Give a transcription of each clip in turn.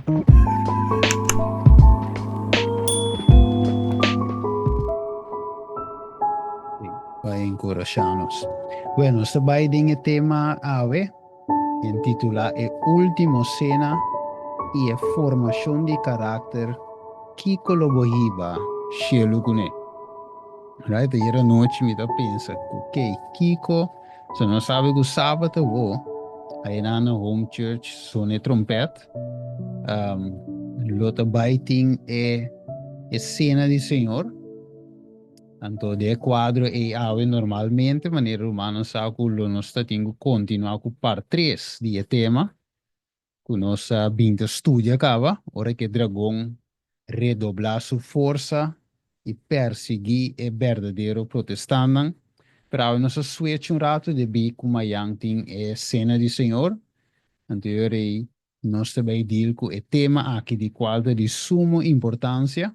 Pa enkurashá nos. Bueno, nos ta bai den e tema awe, intitulá E Último Sena i e Formashon di Karakter, Kiko lo bo hiba shelu kuné? Right, ayer anochi mi ta pensa ku kei kiko, so nos sabi ku sabat awo, ayina na Home Church sone trompet, lo ta bai tin e e sena di Señor. Anto den e kuadro ei awe normalmente manera rumannan sa ku lo nos ta tin ku kontinuá ku part tres di e tema ku nos a bin ta studia kaba, ora ku e dragon redoblá su forsa i persiguí e berdadero protestantnan. Pero awe nos a switch un ratu debí ku mayan tin e Sena di Señor, anto e ora ei nos ta bai deal ku e tema aki di kual ta di sumo importansia.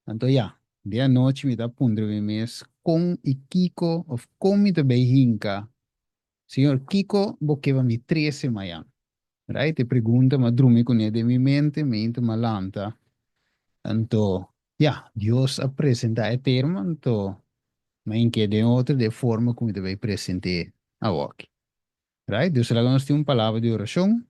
Anto ya, den anochi mi ta puntra mi mes kon i kiko òf kon mi ta bai hinka Señor, kiko bo ke pa mi trese mayan? Right? E pregunta m'a drumi kuné den mi mente, mente m'a lanta. Anto, ya, Dios a presentá e terma, anto m'a hink'é den otro den e forma ku mi ta bai present'é awoki. Right? Dios laga nos tin un palabra di orashon.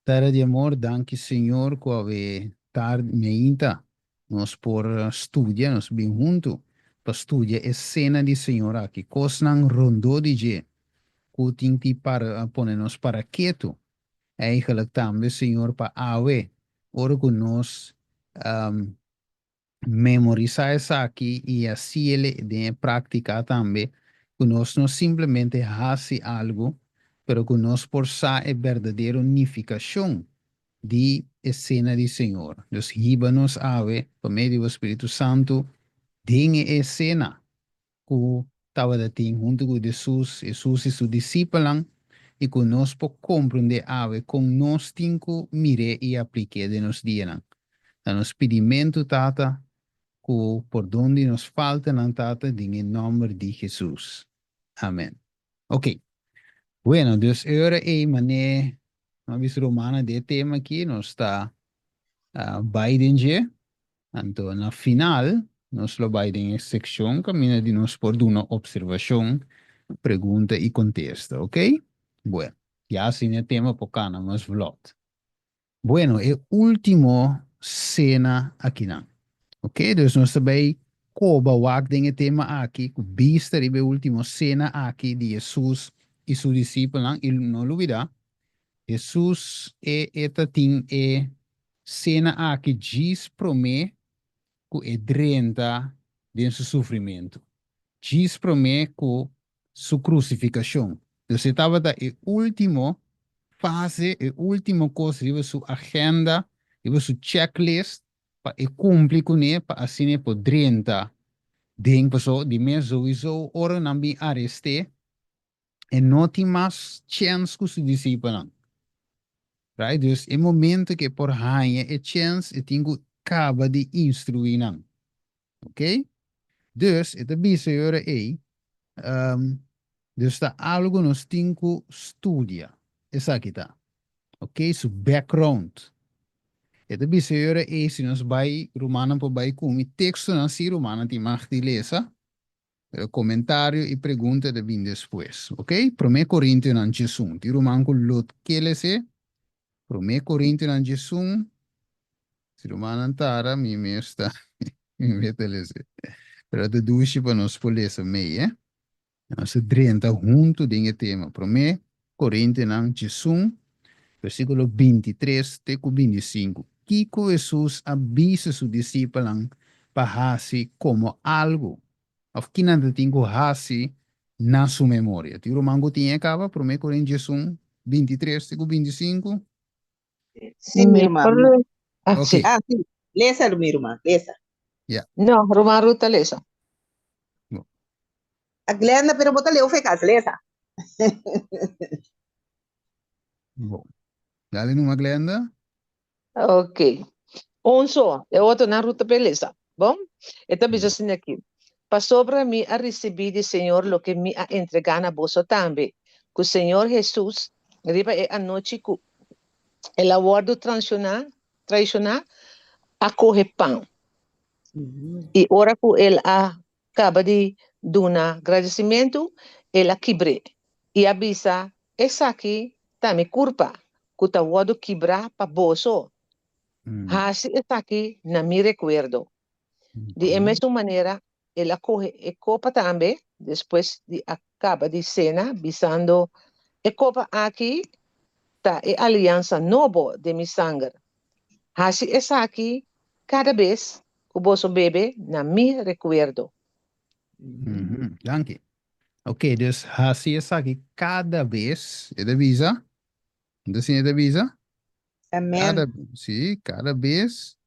Tera di amor, danki Señor ku awe tardi meinta nos por studia, nos bin huntu pa studia e sena di Señor aki, kosnan rondó di dje ku tin di para pone nos para ketu. Eigenlijk tambe Señor pa awe ora ku nos Memorisá esaki i hasiel den e práktika tambe, ku nos no simplemente hasi algu, pero ku nos por sa e berdadero nifikashon di e Sena di Señor. Dios hiba nos awe pa medio di bo Spiritu Santu den e esena ku tabata tin huntu ku Jesus, Jesus i su disipelnan, i ku nos por komprendé awe kon nos tin ku mir'é i aplik'é den nos dianan. Ta nos pidimentu, Tata, ku pordon di nos faltanan, Tata, den e nòmber di Jesus. Amen. Oke. Bueno, dus e ora ei mané no a bisa rumannan di e tema aki, nos ta bai den dje. Anto na final nos lo bai den e sekshon kaminda di nos por duna opservashon, pregunta i kontesta, ok? Bueno, ya asina e tema por kana mas vlòt. Bueno, e último sena akinan. Ok, dus nos ta bai koba wak den e tema aki ku bista riba e último sena aki di Hesus i su disipelnan. I no lubidá, Hesus e e ta tin e sena aki djis promé ku e drenta den su sufrimentu, djis promé ku su krusifikashon. Dus e tabata e último fase, e último kos riba su agenda, riba su checklist pa e kumpli kuné pa asina e por drenta den, pasobra di mes souiso ora nan bin arest'é, E no tin mas chèns ku su disipelnan. Right? Dus e momento ku e por haña e chèns, e tin ku kaba di instruí nan. Ok? Dus e ta bisa e ora ei, dus ta algu nos tin ku studia. Esaki ta. Ok? Su background. E ta bisa e ora ei, si nos bai, rumannan por bai ku mi tekstonan, si rumannan tin mag di lesa, Pero komentario i pregunta ta bin despues. Ok? Promé Korintionan 11. Tin ruman ku lo ke les'é? Promé Korintionan 11. Si rumannan tara, mi mes ta mi mes ta les'é. Pero ta dushi pa nos por lesa mei, eh? Nos ta drenta huntu den e tema. Promé Korintionan 11, versíkulo 23 te ku 25. Kiko Hesus a bisa su disipelnan pa hasi komo algu òf ki nan ta tin ku hasi na su memoria? Tin ruman ku tin e kaba? Promé Korintios 11, 23 te ku 25. Sí, mi ruman. Ah, sí. Ok. Ah, sí. Lesa, mi ruman, lesa. Ya. No, ruman Ruth ta lesa. Bo. A Glenda, pero bo ta leu fekas, lesa. Bo. Dale numa, Glenda. Ok. Un so, e otronan Ruth ta pe lesa. Bon? E ta bisa asina aki, Pasobra mi a risibí di Señor loke mi a entregá na boso tambe, ku Señor Hesus, riba e anochi ku. El a wòrdu transhoná, traishoná, a kohe pan. I ora ku el a kaba di duna gradisimentu, el a kibr'é i a bisa, Esaki ta mi kurpa, ku ta wòrdu kibrá pa boso. Hasi esaki na mi rekuerdo. Di e mesun manera, el a kohe e kopa tambe despues di a kaba di sena, bisando, E kopa aki ta e aliansa nobo den mi sanger. Hasi esaki kada bes ku boso bebe na mi rekuerdo. Danki. Oké, dus hasi esaki kada bes, e ta bisa. Anto asina e ta bisa? Amen. Kada, sí, kada bes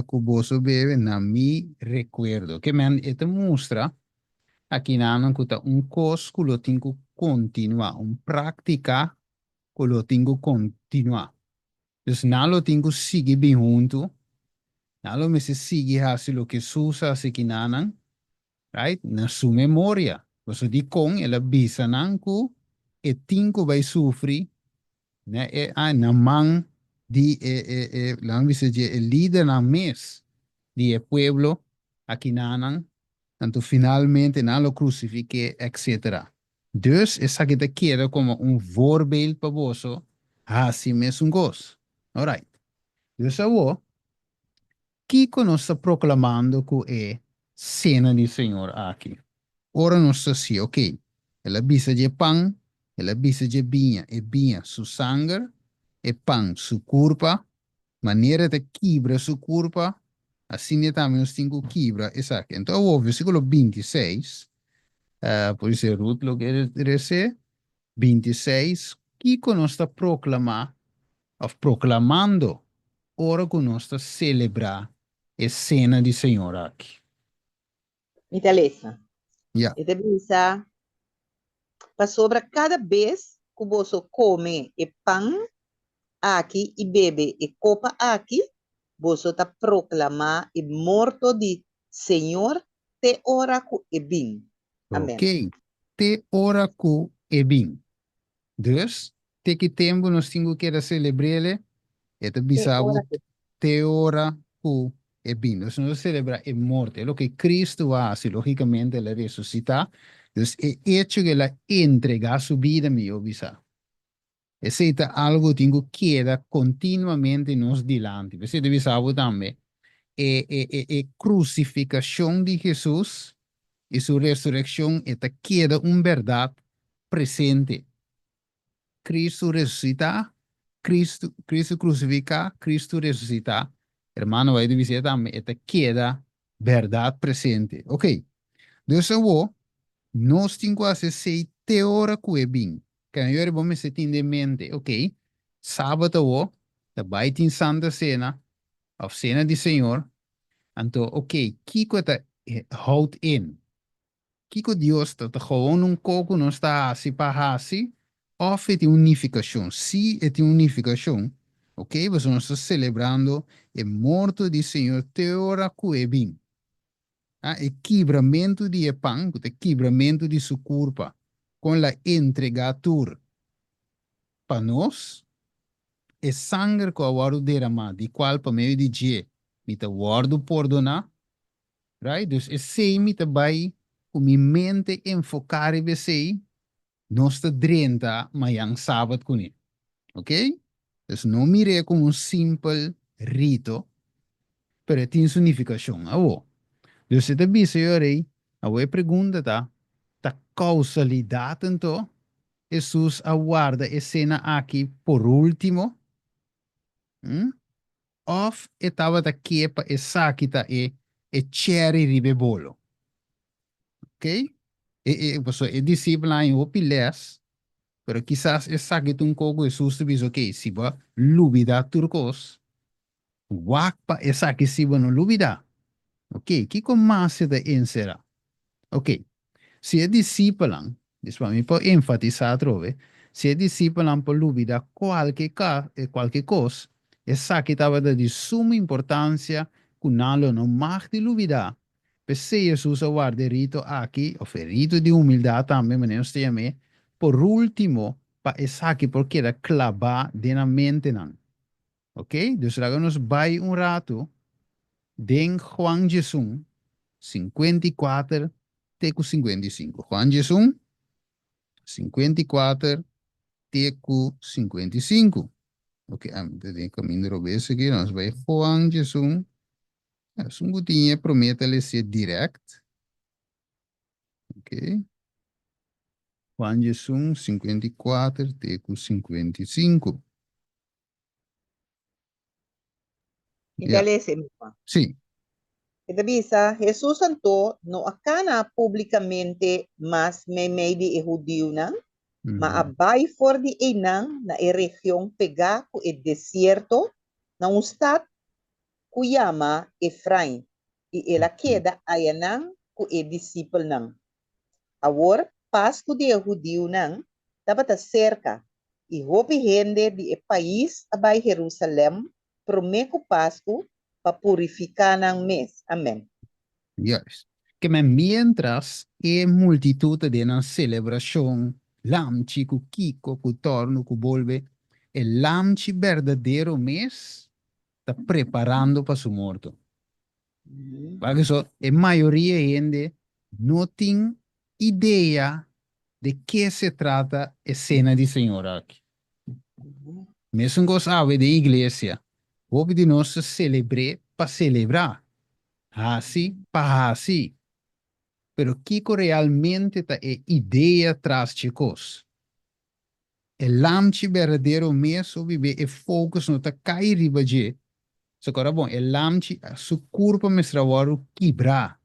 ku boso bebe na mi rekuerdo. Ke men e ta mustra akinanan ku ta un kos ku lo tin ku kontinuá, un práktika ku lo tin ku kontinuá. Dus nan lo tin ku sigui bin huntu, nan lo mester sigui hasi loke Hesus a hasi kinanan, right, na su memoria. Pasobra dikon el a bisa nan ku e tin ku bai sufri na e na man di e e e laga mi bisa dje e lidernan mes di e pueblo akinanan, anto finalmente nan lo krusifik'é etcetera. Dus esaki ta keda komo un voorbeeld pa boso hasi mesun kos. Alright. Dus awor, kiko nos ta proklamando ku e Sena di Señor aki? Ora nos ta si, ok, el a bisa dje pan, el a bisa dje biña, e biña su sanger, e pan su kurpa, manera e ta kibra su kurpa, asina e tambe nos tin ku kibra esaki. Anto awor, versíkulo 26, por dice Ruth lo ke resé, 26, kiko nos ta proklamá òf proklamando ora ku nos ta selebrá e Sena di Señor aki? Mi ta lesa. Ya. E ta bisa, Pasobra kada bes ku boso kome e pan aki i bebe e kopa aki, boso ta proklamá e morto di Señor te ora ku e bin. Amèn. Oké, te ora ku e bin. Dus, te ki tempu nos tin ku keda selebr'el? E ta bisa bo te ora ku e bin. Dus nos ta selebrá e morto, e loke Kristu a hasi, lógikamente el a resusitá. Dus e echo ku el a entregá su bida, mihó bisa. Esei ta algu ku tin ku keda kontinuamente nos dilanti. P'esei ta bisa bo tambe, e e e e krusifikashon di Hesus i su resurekshon e ta keda un bèrdat presente. Kristu resusitá, Kristu Kristu krusifiká, Kristu resusitá. Hermano bai ta bisa tambe e ta keda bèrdat presente. Oké, dus awor nos tin ku hasi esei te ora ku e bin. Kende yori bo mester tin den mente, oké, sabat awor ta bai tin Santa Sena òf Sena di Señor, anto oké, kiko ta houdt in? Kiko Dios ta ta gewoon un ko ku nos ta hasi pa hasi òf e tin un nifikashon? Si e tin un nifikashon, oké, pasobra nos ta selebrando e morto di Señor te ora ku e bin. A E kibramentu di e pan, ku ta e kibramentu di su kurpa, kon el a entregá tur pa nos, e sanger ku a wòrdu deramá, di kual pa medio di dje mi ta wòrdu pordoná. Right? Dus esei mi ta bai ku mi mente enfoká riba esei, nos ta drenta mañan sabat kuné. Ok? Dus no mir'é komo un simpel rito, pero e tin su nifikashon. Awor, dus e ta bisa yo rei, awor e pregunta ta, ta kausalidat anto Hesus a warda e sena aki por último? Hm? Òf e tabata ke pa esaki ta e e chèri riba e bolo? Ok? E e pasobra e disipelnan haña hopi lès, pero kisas esaki ta un kos ku Hesus ta bisa, ok, si bo a lubidá tur kos, wak pa esaki si bo no lubidá. Ok, kiko mas e ta enserá? Ok, si e disipelnan, dis pa mi por enfatisá atrobe, si e disipelnan por lubidá kualke ka kualke kos, esaki tabata di suma importansia ku nan lo no mag di lubidá. P'esei Hesus a warda e rito aki, òf e rito di humildat tambe, manera nos ta yam'é, por último, pa. pa esaki por keda klabá den nan mentenan. Ok, dus laga nos bai un ratu den Juan 11, 54 te ku 55. Juan 11, 54 te ku 55. Ok, ami ta den kaminda robes aki, nos bai Juan 11. Esun ku tin e promé ta lese dirèkt. Ok. Juan 11, 54 te ku 55. Mi ta lese, mi Juan. Sí. E ta bisa, Hesus anto no a kana públikamente mas meimei di e hudiunan, ma a bai for di einan na e region pegá ku e desierto, na un stat ku yama Efrain, i el a keda ayanan ku e disipelnan. Awor Pasku di e hudiunan tabata serka, i hopi hende di e pais a bai Herusalèm promé ku Pasku pa purifiká nan mes. Amèn. Juist. Ke men miéntras e multitut ta den nan selebrashon, lamchi ku kiko, ku tòrnu, ku bolbe, e lamchi berdadero mes ta preparando pa su morto. Wak so, e mayoria hende no tin idea de ke se trata e Sena di Señor aki. Mesun kos awe den iglesia, hopi di nos ta selebr'é pa selebrá, hasi pa hasi. Pero kiko realmente ta e idea tras dje kos? E lamchi berdadero mes o bibé e focus no ta cai riba dje. So cora bon, e lamchi su curpa mester a wordo kibra.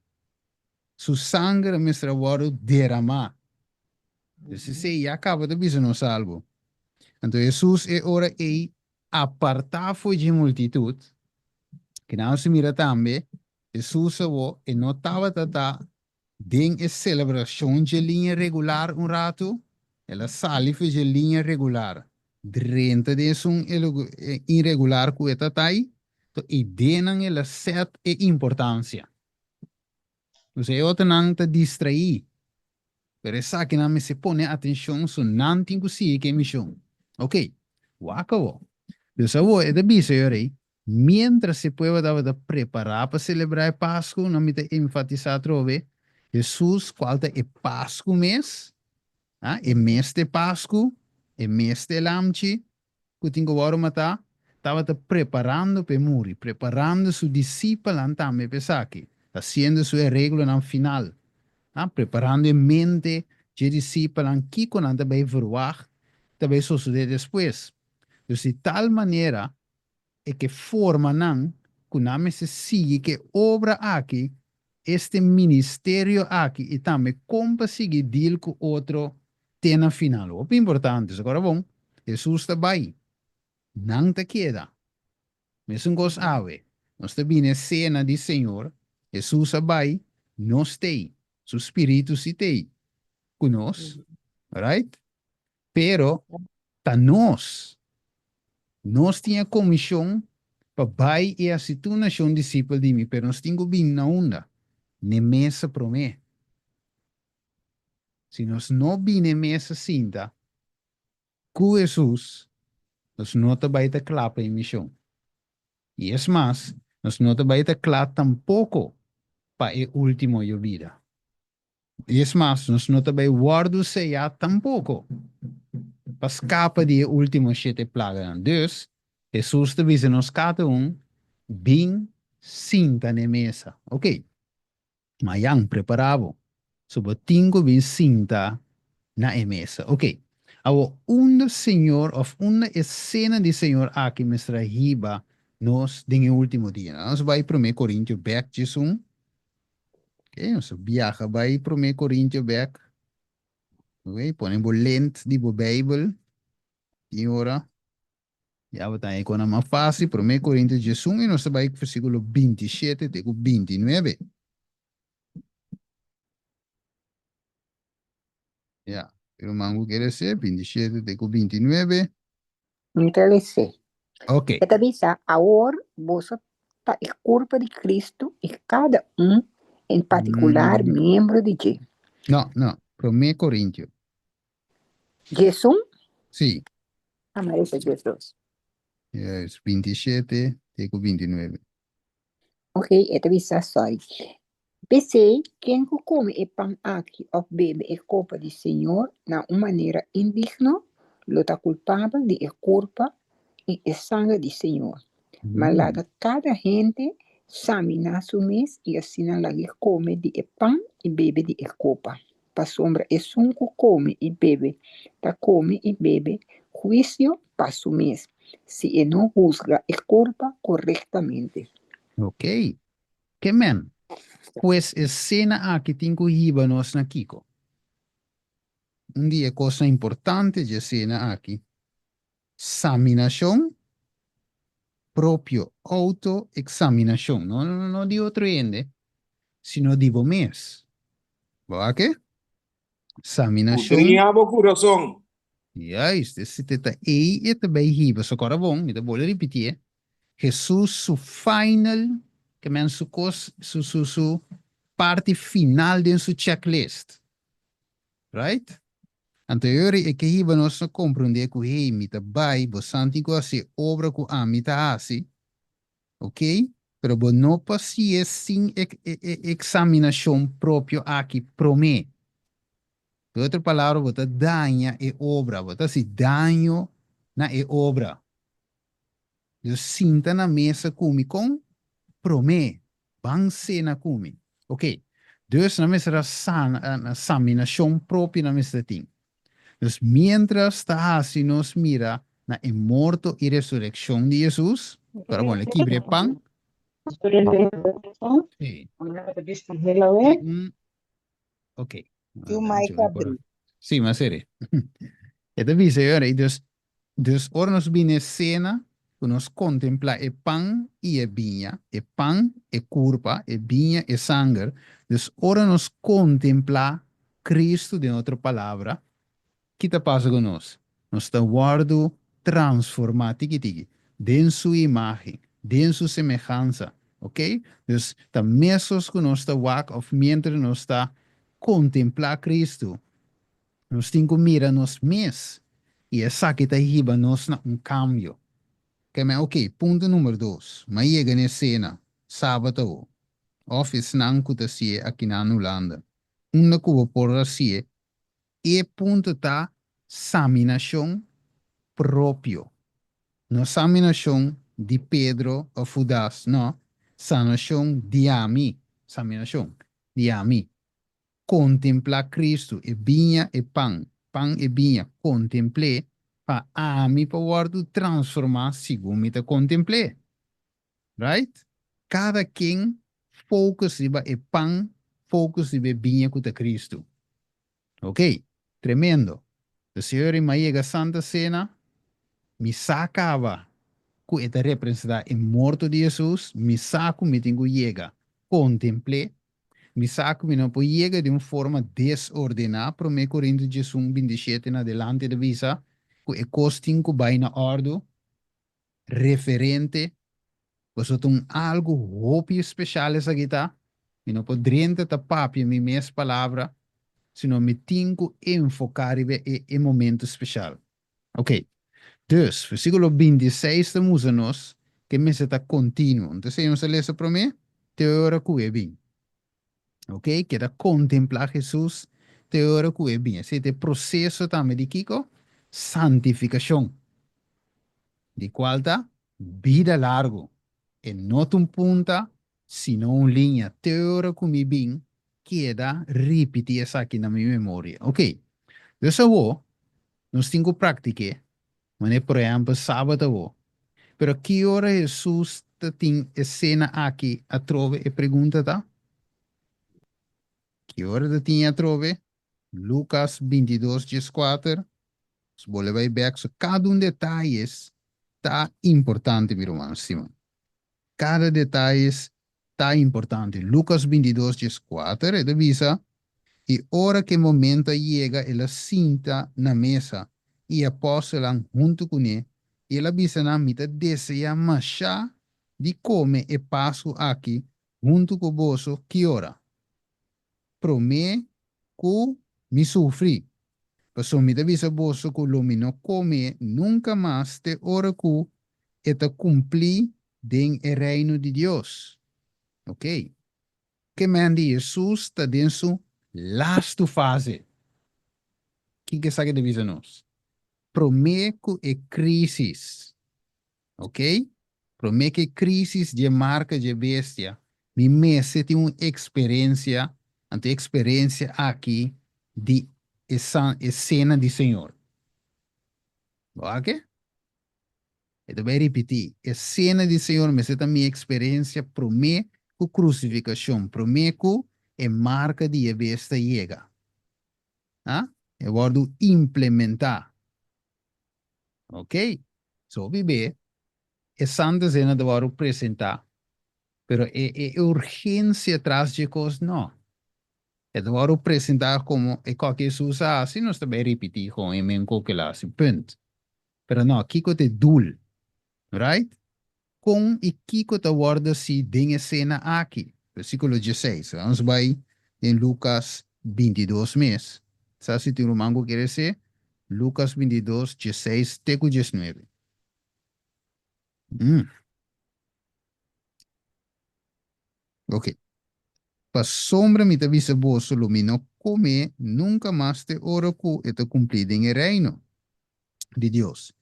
Su sanger mester a wordo derama. Dus esey ya caba ta bisa nos algo. Anto Jesus e ora ey aparta fo'i dje multitud, kinan nos a mira tambe, Jesus awo e no tabata ta Den e selebrashon dje liña regular un ratu, el a sali for dje liña regular, drenta den esun inregular ku e ta tai, to idenan el a sèt e importansia. Pues e otronan ta distraí, pero esakinan mester pone atenshon so nan tin ku sigui ku e mishon. Oke, wak awor. Dus awor e ta bisa yo rei, Miéntras e pueblo tabata prepará pa selebrá e Pasku, nan mi ta enfatisá atrobe, Hesus, kual ta e Pasku mes, a, e mes ta e Pasku, e mes ta e Lamchi ku tin ku wòrdu matá, tabata preparando pa e muri, preparando su disipelnan tambe pa esaki, hasiendo su areglonan final, a, preparando e mente dje disipelnan kiko nan ta bai verwagt ta bai sosodé despues. Dus di tal manera e ke forma nan ku nan mester sigui ku e obra aki, este ministerio aki i tambe kon pa sigui deal ku otro te na final. Hopi importante, so kora bon, Hesus ta bai, nan ta keda. Mesun kos awe, nos ta bini e sena di Señor, Hesus a bai, nos t'ei, su spiritu si t'ei ku nos, right? Pero ta nos. Nos tin e komishon pa bai i hasi tur nashon disipel di mi, pero nos tin ku bin na unda? N'e mesa promé. Si nos no bin n'e mesa sinta ku Hesus, nos no ta bai ta kla pa e mishon. I es mas, nos no ta bai ta kla tampoko pa e último yobida. I es mas, nos no ta bai wòrdu seyá tampoko pa skapa di e último shete plaganan. Dus, Hesus ta bisa nos kada un, Bin sinta na e mesa. Oke, mayan, prepará bo. So bo tin ku bin sinta na e mesa. Oke, awor unda Señor òf unda e sena di Señor aki mester a hiba nos den e último dianan? Nos bai Promé Korintio bèk djes un. Ok, nos ta biaha bai Promé Korintio bèk. Ok, pone bo lent di bo Beibel. Tin ora ya bo ta haña kosnan mas fásil. Promé Korintio 11 i nos ta bai versíkulo 27 te ku 29. Ya, e ruman ku kere se, 27 te ku 29. Mi ta les'é. Ok. E ta bisa, Awor boso ta e kurpa di Kristu i kada un en partikular miembro di dje. No, no, Promé Korintio. Djesun? Sí. Amaresa 12. Yes, 27 te ku 29. Ok, e ta bisa sorry. P'esei, ken ku kome e pan aki òf bebe e kopa di Señor na un manera indigno, lo ta kulpabel di e kurpa i e sanger di Señor. Ma laga kada hende saminá su mes i asina lag'é kome di e pan i bebe di e kopa. Pasobra esun ku kome i bebe ta kome i bebe huisio pa su mes, si e no husga e kurpa korektamente. Ok. Ke men? Pues e sena aki tin ku hiba nos na kiko? Un di e kosnan importante dje sena aki, saminashon propio, outo-eksaminashon, no no di otro hende, sino di bo mes. Bo a ke? Saminashon. Pudriña bo kurason. Juist, esei ta ei e ta bay hiba. So kòrda bon, mi ta bolbe ripitié, Hesus su final, ke men su kos, su su su parti final den su checklist. Right? Anto e ora e ke hiba nos na komprondé ku, hey, mi ta bai, bo san tin ku hasi e obra ku ami ta hasi, ok? Pero bo no por hasié sin e e eksaminashon propio aki promé. Ku otro palabra, bo ta daña e obra, bo ta hasi daño na e obra. Dios sinta na mesa ku mi kon? Promé, ban sena ku mi. Ok, dus nan mester a sana, saminashon propio nan mester tin. Dus miéntras ta hasi nos mira na e morto i resurekshon di Hesus, ora bon, e kibra e pan. Sí. Un, ok. Tiu Mike abri. Sí, mi a seri. E ta bisa e ora, i dus Dus ora nos bini e sena, ku nos kontemplá e pan i e biña, e pan, e kurpa, e biña, e sanger, dus ora nos kontemplá Kristu, den otro palabra, ki ta pasa ku nos? Nos ta wòrdu transformá tiki tiki den Su imágen, den Su semehansa, oke? Dus ta mesos ku nos ta wak òf miéntras nos ta kontemplá Kristu, Nos tin ku mira nos mes i esaki ta hiba nos na un kambio. Keme oke, punto number dos, m'a yega n'e sena, sabat awo, òf esnan ku ta si'e akinan Hulanda, unda ku bo por a si'e, e punto ta saminashon propio. No saminashon di Pedro òf Hudas, no, sanashon di ami, saminashon di ami. Kontemplá Kristu, e biña, e pan, pan e biña, kontempl'é, pa ami por wòrdu transformá segun mi ta kontempl'é. Right? Kada ken focus riba e pan, focus riba e biña ku ta Kristu. Ok, tremendo. De Señor i mi a yega Santa Sena, mi sa kaba ku e ta representá e morto di Hesus, mi sa ku mi tin ku yega kontempl'é, Mi sa ku mi no por yega di un forma desordená, Promé Korinto 11, 27 na adelante ta bisa ku e kos tin ku bai na òrdu, referente, pasobra ta un algu hopi speshal esaki ta, mi no por drenta ta papia mi mes palabra, sino mi tin ku enfoká riba e e momento speshal. Ok, dus, versíkulo 26 ta mustra nos ku e mester ta kontinuo. Entonces nos a lesa promé, te ora ku e bin. Ok, keda kontemplá Hesus te ora ku e bin. Esei ta e proseso tambe di kiko? Santifikashon. Di kual ta bida largu. E no ta un punta, sino un liña. Te ora ku mi bin, keda ripití esaki na mi memoria. Ok, dus awor nos tin ku praktik'é, manera por ehèmpel sabat awor. Pero ki ora Hesus ta tin e sena aki atrobe? E pregunta ta, Ki ora ta tin e atrobe? Lukas 22 dieskuater, Nos bolbe bai bèk, so kada un detayes ta importante mi ruman stima. Kada detayes ta importante. Lukas 22 dieskuater e ta bisa, I ora ku e momento a yega el a sinta na mesa i e apòstelnan huntu kuné, i el a bisa nan, Mi ta deseá mashá di kome e Pasku aki huntu ku boso ki ora? Promé ku mi sufri. Pasobra mi ta bisa boso ku lo mi no kome nunka mas te ora ku e ta kumplí den e Reino di Dios. Oké. Ke men di Hesus ta den su lastu fase. Kiko esaki ta bisa nos? Promé ku e krísis, oké? Promé ku e krísis dje marka dje bestia, mi mester tin un eksperensia, anto e eksperensia aki di e san, e sena di Señor. Bo a ke? E ta bai ripití, E sena di Señor mester ta mi eksperensia promé ku krusifikashon, promé ku e marka di e bestia yega. Ha? E wòrdu implementá. Ok. So hopi be e Santa Sena ta wòrdu presentá, pero e e urgensia tras dje kos no. E ta wòrdu presentá komo e kòke Hesus a hasi, nos ta bai ripití kon e men kòke el a hasi. Punt. Pero no, kiko ta e doel? Right? Kon i kiko ta wòrdu hasi den e sena aki? Versíkulo dieseis. Nos bai den Lukas 22 mes. Sa si tin ruman ku kere se? Lukas 22, 16 te ku 19. Mm. Ok. Pasobra mi ta bisa boso, lo mi no kome nunka mas te ora ku e ta kumplí den e Reino di Dios.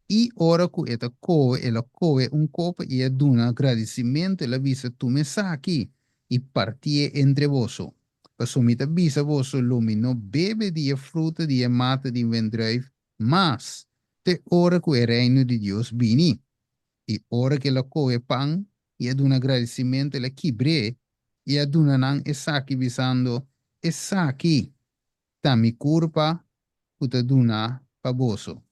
I ora ku e ta kohe, el a kohe un kopa i a duna gradisimentu, el a bisa, Tuma esaki i partié entre boso. Pasobra mi ta bisa boso, lo mi no bebe di e fruta di e mata di wendruif mas te ora ku e Reino di Dios bini. I ora ku el a kohe pan i a duna gradisimentu, el a kibr'é i a duna nan esaki, bisando, Esaki ta mi kurpa ku ta duna pa boso.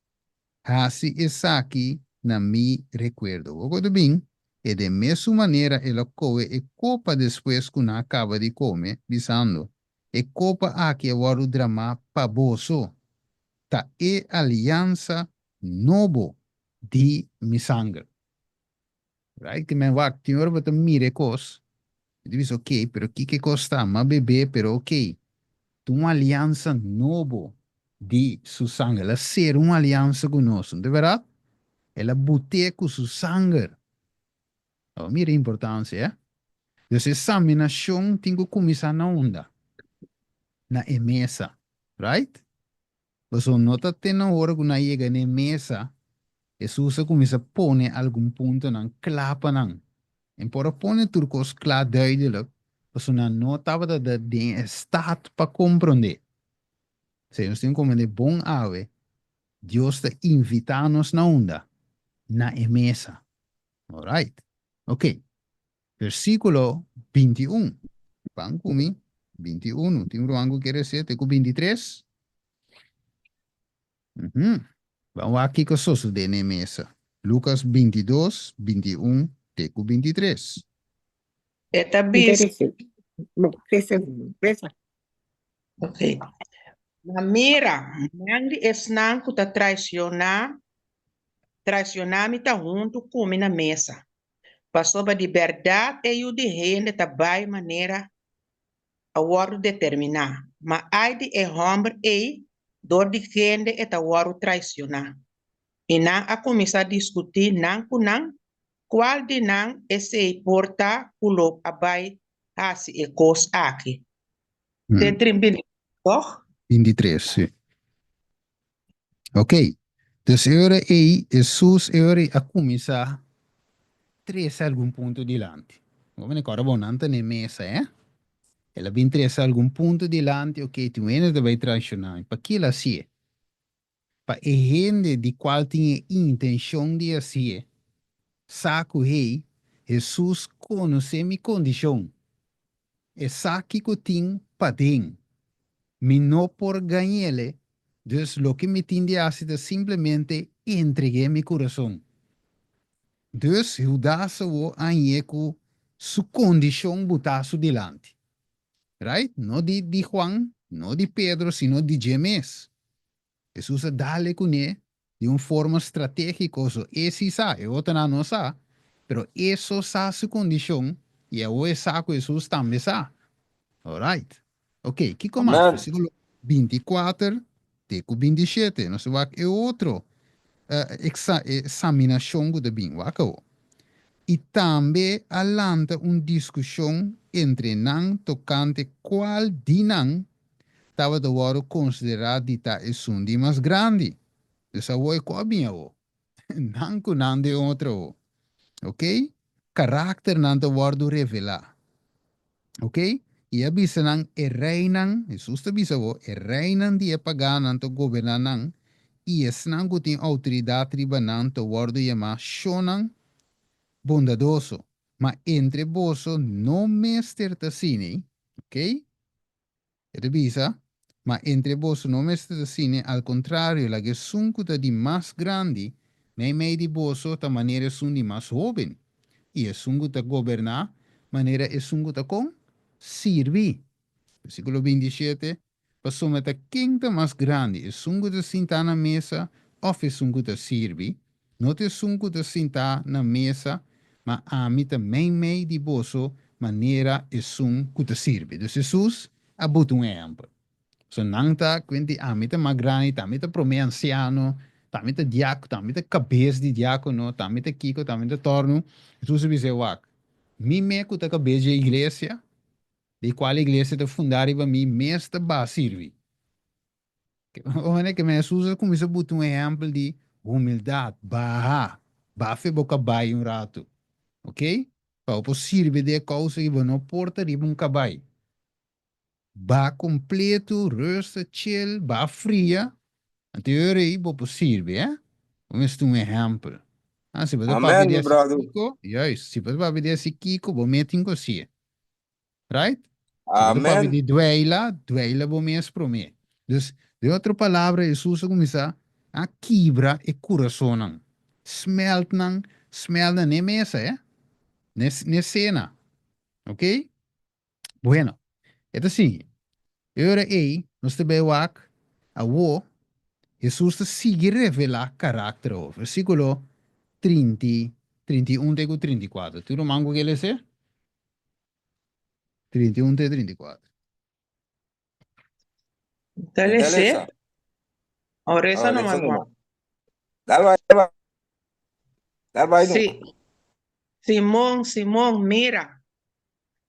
Hasi esaki na mi rekuerdo. Bo por ta bin? E den mesun manera el a kohe e kopa despues ku nan a kaba di kome, bisando, E kopa aki a wòrdu dramá pa boso, ta e aliansa nobo di mi sanger. Right? Ke men wak, tin ora bo ta mira e kos, i ta bisa, ok, pero kiko e kos ta? M'a bebé, pero ok. Ta un aliansa nobo di su sanger. El a sera un aliansa ku nos, no ta bèrdat? El a but'é ku su sanger. Awor mira e importansia, eh? Dus e saminashon tin ku kuminsá na unda? Na e mesa, right? Pasobra no ta te na ora ku nan yega na e mesa, Hesus a kuminsá pone algun puntonan kla pa nan. E por a pone tur kos kla duidelik, pasobra nan no tabata den e stat pa komprondé. P'esei nos tin ku komprondé bon awe, Dios ta invitá nos na unda? Na e mesa. Alright. Oké. Versíkulo 21. Ban ku mi. 21. Tin un ruman ku kere sete te ku 23? Mhm. Ban wak kiko sosodé na e mesa. Lukas 22, 21 te ku 23. E ta bisa. Interesante. Bo, resa, resa. Ok. Ma mira, man di esnan ku ta traisioná, traisioná mi ta huntu ku mi na mesa. Pasobra di bèrdat e Yu di hende ta bai manera a wòrdu determiná, ma ai di e hòmber ei dor di kende e ta wòrdu traisioná. I nan a kuminsá diskutí nan ku nan, kual di nan esei por ta ku lo a bai hasi e kos aki. Te trinta i tòg? 23, sí. Ok, dus e ora ei Hesus e ora ei a kuminsá trese algun punto dilanti. Bo mene kòrda bon, nan ta na e mesa, eh? El a bin trese algun punto dilanti, ok, tin un hende ta bai traishoná mi. Pakí el a hasié? Pa e hende di kual tin e intenshon di hasié sa ku, hey, Hesus konosé mi kondishon. E sa kiko tin paden. Mi no por gañ'ele, dus loke mi tin di hasi ta simplemente entreg'é mi kurason. Dus Hudas awor a hañ'é ku su kondishon butá su dilanti. Right? No di di Juan, no di Pedro, sino di dje mes. Hesus a dale kuné di un forma stratégiko, so e si sa, e otronan no sa, pero e so sa su kondishon i awor e sa ku Hesus tambe sa. Alright. Ok, kiko mas? Amen. Versíkulo 24. te ku 27. Nos ta wak e otro eksaminashon ku ta bin. Wak awo. I tambe a lanta un diskushon entre nan tokante kual di nan tabata wòrdu konsiderá di ta esun di mas grandi. Dus awo e ku a bin awo. Nan ku nan den otro awo. Ok? Karakternan ta wòrdu revelá. Ok? I a bisa nan, E reinan, Hesus ta bisa bo, e reinan di e paganan ta goberná nan, i esnan ku tin outoridat riba nan ta wòrdu yamá shonnan bondadoso. Ma entre boso no mester ta asina, ok? E ta bisa, Ma entre boso no mester ta asina, al kontrario, laga esun ku ta di mas grandi meimei di boso ta manera esun di mas hóben, i esun ku ta goberná manera esun ku ta kon? Sirbi. Versíkulo 27, Pasobra ta ken ta mas grandi, esun ku ta sintá na mesa òf esun ku ta sirbi? No ta esun ku ta sintá na mesa, ma ami ta meimei di boso manera esun ku ta sirbi. Dus Hesus a buta un ehèmpel. So nan ta kuent di ami ta mas grandi, ta ami ta promé ansiano, ta ami ta diákono, ta ami ta kabes di diákono, ta ami ta kiko, ta ami ta tòrnu. Hesus a bisa e wak, Mi me ku ta kabes dje iglesia, di kual iglesia ta fundá riba mi mes ta ba sirbi. Ora ke Hesus a kuminsá buta un ehèmpel di humildat, baha, bafe bo kabai un ratu, ok? Pa bo por sirbi di e kousa ki bo no por ta riba un kabai. Ba kompletu, rusta, chill, ba fria, anto e ora ei bo por sirbi, eh? Bo mester un ehèmpel. Ah, si bo ta papia Amen, di mi hasi brother. kiko, juist, si bo ta papia di hasi kiko, bo mes tin ku hasié. Right? Si bo ta papia Amen. di dweila, dweila bo mes promé. Dus, den otro palabra, Hesus a kuminsá a kibra e kurasonnan, smèlt nan, smèlt nan n'e mesa, eh, n'e, n'e sena. Ok? Bueno, e ta sigui. E ora ei, nos ta bai wak, awó, Hesus ta sigui revelá karakter awó. Versíkulo 30, 31 te ku 34. Tur ruman ku ke lesa? 31 te 34. Ta Ta lesa? lesa. O resa Oh, nomás, lesa Juan. nomás. Dal bai, dal bai. Dal bai Sí. nomás. Simon, Simon, mira,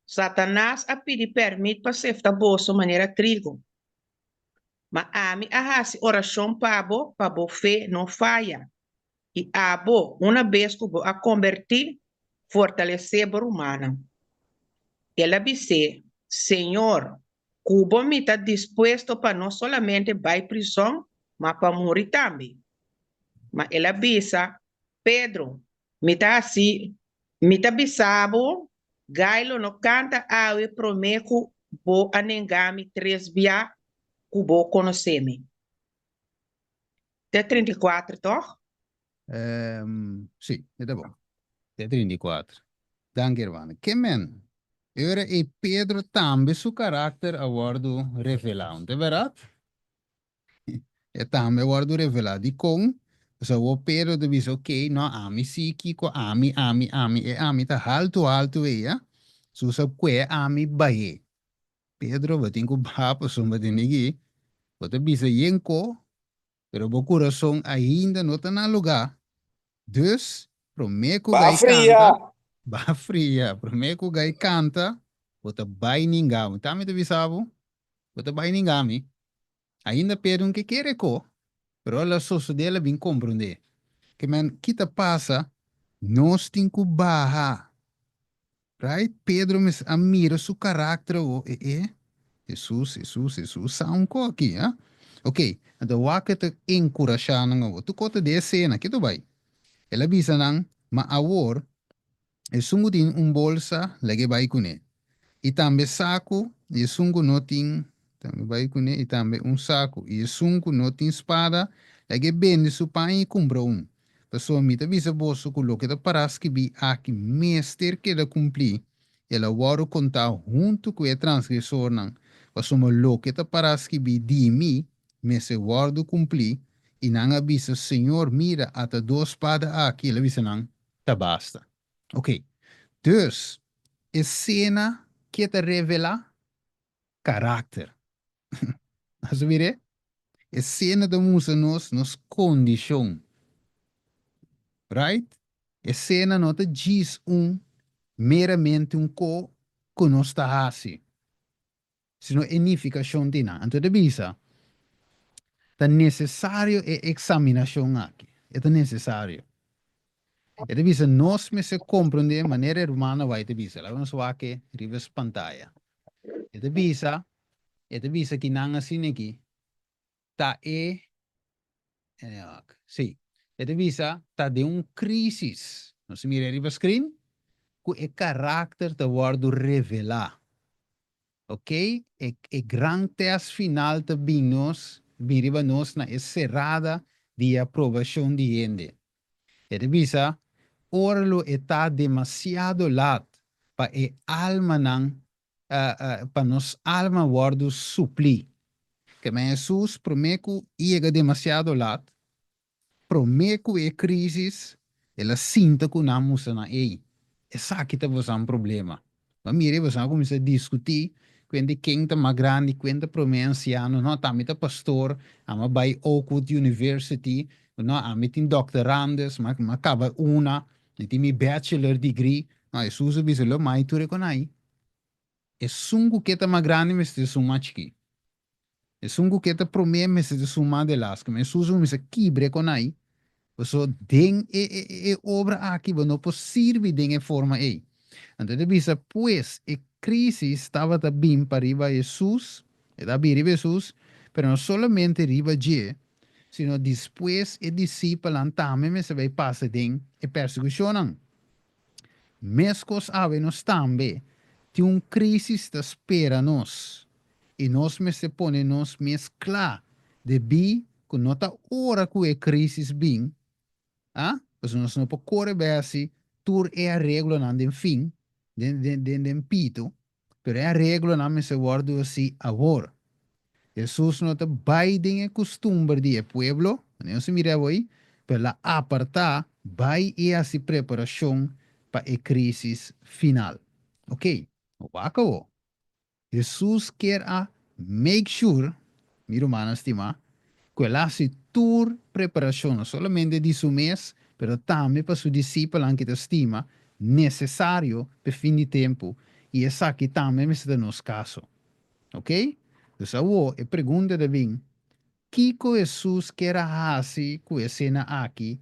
Satanas a pidi pèrmit pa sefta boso manera trigo. Ma ami a hasi orashon pa bo pa bo fe no faya. I abo, una bes ku bo a kombertí, fortalesé bo rumannan. El a bis'é, Señor, ku bo mi ta dispuesto pa no solamente bai prizòn, ma pa muri tambe. Ma el a bisa, Pedro, mi ta hasi, mi ta bisa bo, gai lo no kanta awe promé ku bo a nengá mi tres bia ku bo konosé mi. Te 34, tòg? Sí, e ta bon. Te 34. Danki, hermano. Ke men? E ora ei Pedro tambe su karakter a wòrdu revelá, no ta bèrdat? E tambe a wòrdu revelá. Dikon? Pasobra awor Pedro ta bisa, Okey, no, ami sí, kiko ami, ami, ami, e ami ta haltu haltu ei, a. Su sa kue ami bah'é. Pedro, bo tin ku baha pasobra bo tin aki, bo ta bisa yen ko, pero bo kurason ainda no ta na lugá. Dus, promé ku Ba gai fria! kanta, ba fria, promé ku gai kanta, bo ta bai ninga mi. Ta mi ta bisa bo, bo ta bai ninga mi. Ainda Pedro no ke kere ko, pero el a sosodé, el a bin komprondé. Ke men, ki ta pasa? Nos tin ku baha. Right? Pedro mes a mira su karakter awo, e e, Hesus, Hesus, Hesus sa un ko aki, ha? Ok, anto wak e ta enkurashá nan awo. Tur ko ta den esena, ke ta bai? El a bisa nan, Ma awor, Esun ku tin un bolsa, lag'é bai kuné. I tambe saku, i esun ku no tin, tambe bai kuné, i tambe un saku. I esun ku no tin spada, lag'é bende su paña i kumpra un. Pasobra mi ta bisa boso ku loke ta pará skibí aki mester keda kumplí, el a wòrdu kontá huntu ku e transgresornan, pasobra loke ta pará skibí di mi mester wòrdu kumplí. I nan a bisa, Señor, mira, ata dos spada aki. El a bisa nan, Ta basta. Ok. Dus, e sena ke ta revelá karakter. Nos a mir'é? E sena ta mustra nos nos kondishon. Right? E sena no ta djis un meramente un ko ku nos ta hasi, sino e nifikashon di nan. Anto e ta bisa, Ta nesesario e eksaminashon aki. E ta nesesario. E ta bisa nos mester komprondé manera e rumannan wai ta bisa. Laga nos wak e riba es pantaya. E ta bisa, e ta bisa ki nan asina aki ta e, sí, e ta bisa ta den un krísis. Nos ta mira riba screen ku e karakter ta wòrdu revelá. Ok, e e gran test final ta bin nos, bin riba nos na e serada di e aprobashon di hende. E ta bisa, ora lo e ta demasiado lat pa e almanan, pa nos alma wòrdu suplí. Keme Hesus promé ku yega demasiado lat, Promé ku e krísis, el a sinta ku nan mustra nan, Ey, esaki ta bosan problema. Bo a mira i bosan a kuminsá diskutí kuenta di ken ta mas grandi, kuen ta promé ansiano. No, ta ami ta pastor, ami a bai Oakwood University, no, ami tin doctorandus, mi a kaba una, mi tin mi bachelor degree. No, Hesus a bisa, Lo mai tur e konai. Esun ku ke ta mas grandi mester ta esun mas chikí. Esun ku ke ta promé mester ta esun mas delaske. Ma Hesus a kuminsá kibra e konai, pasobra den e e obra aki bo no por sirbi den e forma ei. Anto e ta bisa, pues e krísis tabata bin pa riba Hesus, e ta bin riba Hesus, pero no solamente riba dje, sino despues e disipelnan tambe mester bai pasa den e persekushonnan. Meskos awe nos tambe tin un krísis ta spera nos i nos mester pone nos mes kla debí ku no ta ora ku e krísis bin, a, pasobra nos no por kore bai hasi tur e areglonan den fin, den den den pitu, Pero e areglonan mester wòrdu hasí awor. Hesus no ta bai den e kustumber di e pueblo, manera nos a mira awor, pero el a apartá bai i hasi preparashon pa e krísis final. Oké, wak awor. Hesus kier a make sure, mi rumannan stimá, ku el a hasi tur preparashon, no solamente di su mes, pero tambe pa su disipelnan ki ta stima, nesesario p'e fin di tempu, i esaki tambe mester ta nos kaso. Oke? Dus awor e pregunta ta bin, Kiko Hesus kier a hasi ku e sena aki?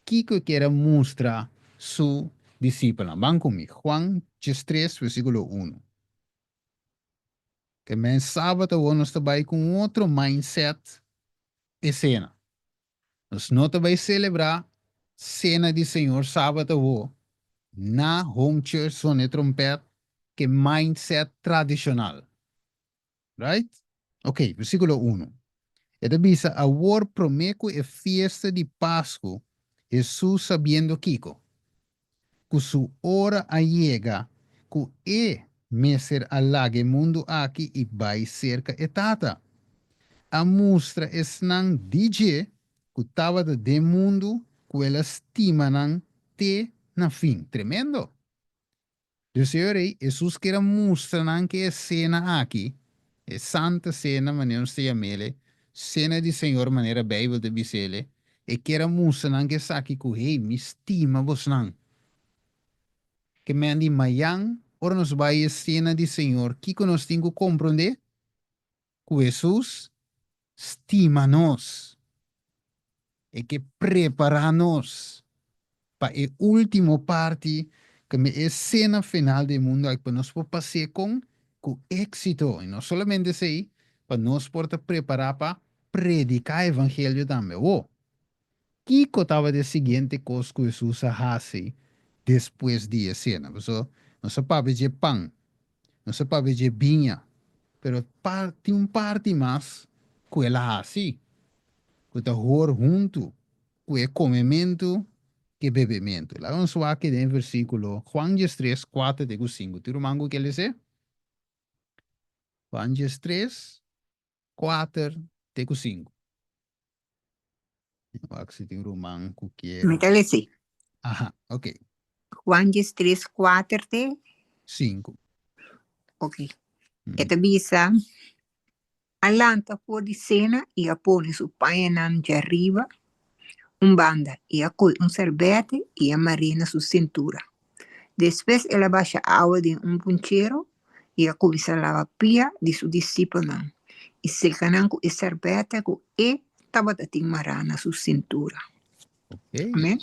Kiko e kier a mustra su disipelnan? Ban ku mi, Juan diestres, versíkulo unu. Ke men sabat awor nos ta bai ku un otro mindset e sena. Nos no ta bai selebrá Sena di Señor sabat awor na Home Church Zone Trompet ke mindset tradishonal. Right? Ok, versíkulo unu. E ta bisa, Awor promé ku e fiesta di Pasku, Hesus sabiendo kiko? Ku su ora a yega ku e mester a laga e mundu aki i bai serka e Tata. A mustra esnan di dje ku tabata den mundu ku el a stima nan te na fin. Tremendo! Dus e ora ei, Hesus kier a mustra nan ku e sena aki, e Santa Sena manera nos ta yam'el, Sena di Señor manera Beibel ta bis'el, e kier a mustra nan ku esaki ku, Hey, mi stima bosnan. Ke men di mayan, ora nos bai e Sena di Señor, kiko nos tin ku komprondé? Ku Hesus stima nos. E ke prepará nos pa e último parti, ku e sena final di e mundu aki, pa nos por pas'é kon ku éksito. I no solamente esei, pa nos por ta prepará pa prediká evangelio tambe. Awor, Kiko tabata e siguiente kos ku Hesus a hasi despues di e sena? Pasobra nos a papia dje pan, nos a papia dje biña, pero tin un parti mas ku el a hasi ku ta hor huntu ku e komementu ku e bebementu. Laga nos wak den e versíkulo Juan diestres, kuater te ku sinku. Tin ruman ku ke lese? Juan diestres, kuater te ku sinku. Wak si tin ruman ku kier. Mi ta lesi. Aha, ok. Juan diestres, kuater te. Sinku. Ok. E ta bisa. A lanta for di sena i a pone su pañanan djariba un banda i a kohe un sèrbète i a mar'é na su sintura. Despues el a basha awa den un punchero i a kuminsá laba pia di su disipelnan i seka nan ku e sèrbète ku e tabata tin mará na su sintura. Ok. Amèn.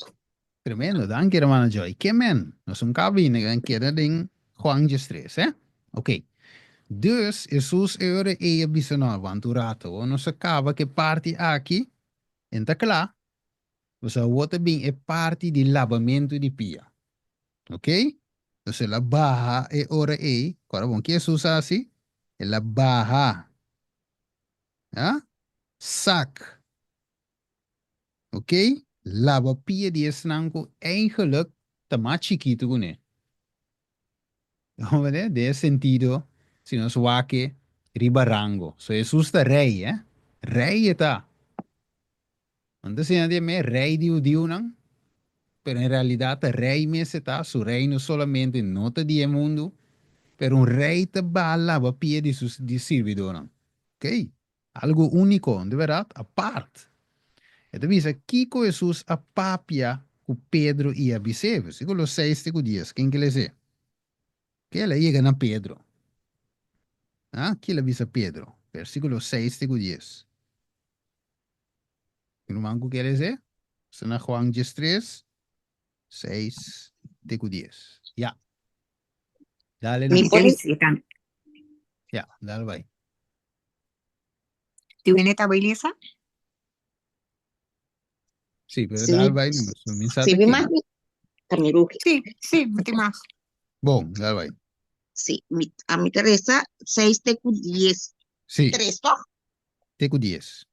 Tremendo, danki hermana Joy. Ke men? Nos un kabine gan keda den Juan 13, eh? Ok. Dus, Hesus e ora ei a bisa no, aguanta un rato, awor nos a kaba ku e parti aki, en ta kla, pasobra awor ta bin e parti di labamentu di pia. Ok? Dus el a baha e ora ei, kòrda bon, ki Hesus a hasi? El a baha, ah, sak Ok, laba pia di esnan ku eigenlik ta mas chikitu kuné. Den e sentido, si nos wak e riba rango. So Hesus ta rei, eh? Rei e ta. Nan ta siña di e mes rei di hudiunan, pero en realidat ta rei mes e ta, su reino solamente no ta di e mundu, pero un rei ta baha laba pia di su di sirbidónan. Ok, Algu úniko, di bèrdat, apart. E ta bisa kiko Hesus a papia ku Pedro i a bis'é, versíkulo seis te ku dies. Ken ke les'é? Ke el a yega na Pedro? Ah, ki el a bisa Pedro? Versíkulo seis te ku dies. Tin ruman ku ke les'é? Sta na Juan diestres, seis te ku dies. Ya. Dale, Mi no. por les'é tambe. Ya, dale bai. Ti wene ta bai lesa? Sí, pero Sí, dal bai no, so mi sa sí, ta mi ken. mag ta mi rugi. Sí, sí, mi tin mag. Bon, dal bai. Sí, mi, a mi ta resa 6 te ku 10. Sí, 3, toch? te ku 10.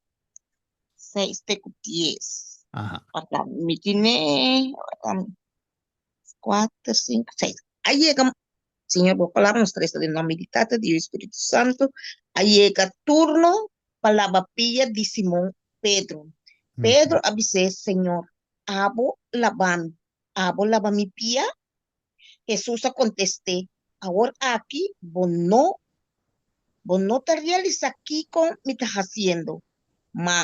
6 te ku 10. Aha. Wata, mi tine, wata, 4, 5, 6. A yega Señor, bo palabra nos ta resa den nomber di Tata, di Yu i Spiritu Santu. A yega turno pa laba pia di Simon Pedro. Pedro a bis'é, Señor, abo laba mi, abo laba mi pia? Hesus a kontest'é, Awor aki bo no bo no ta realisá kiko mi ta hasiendo, ma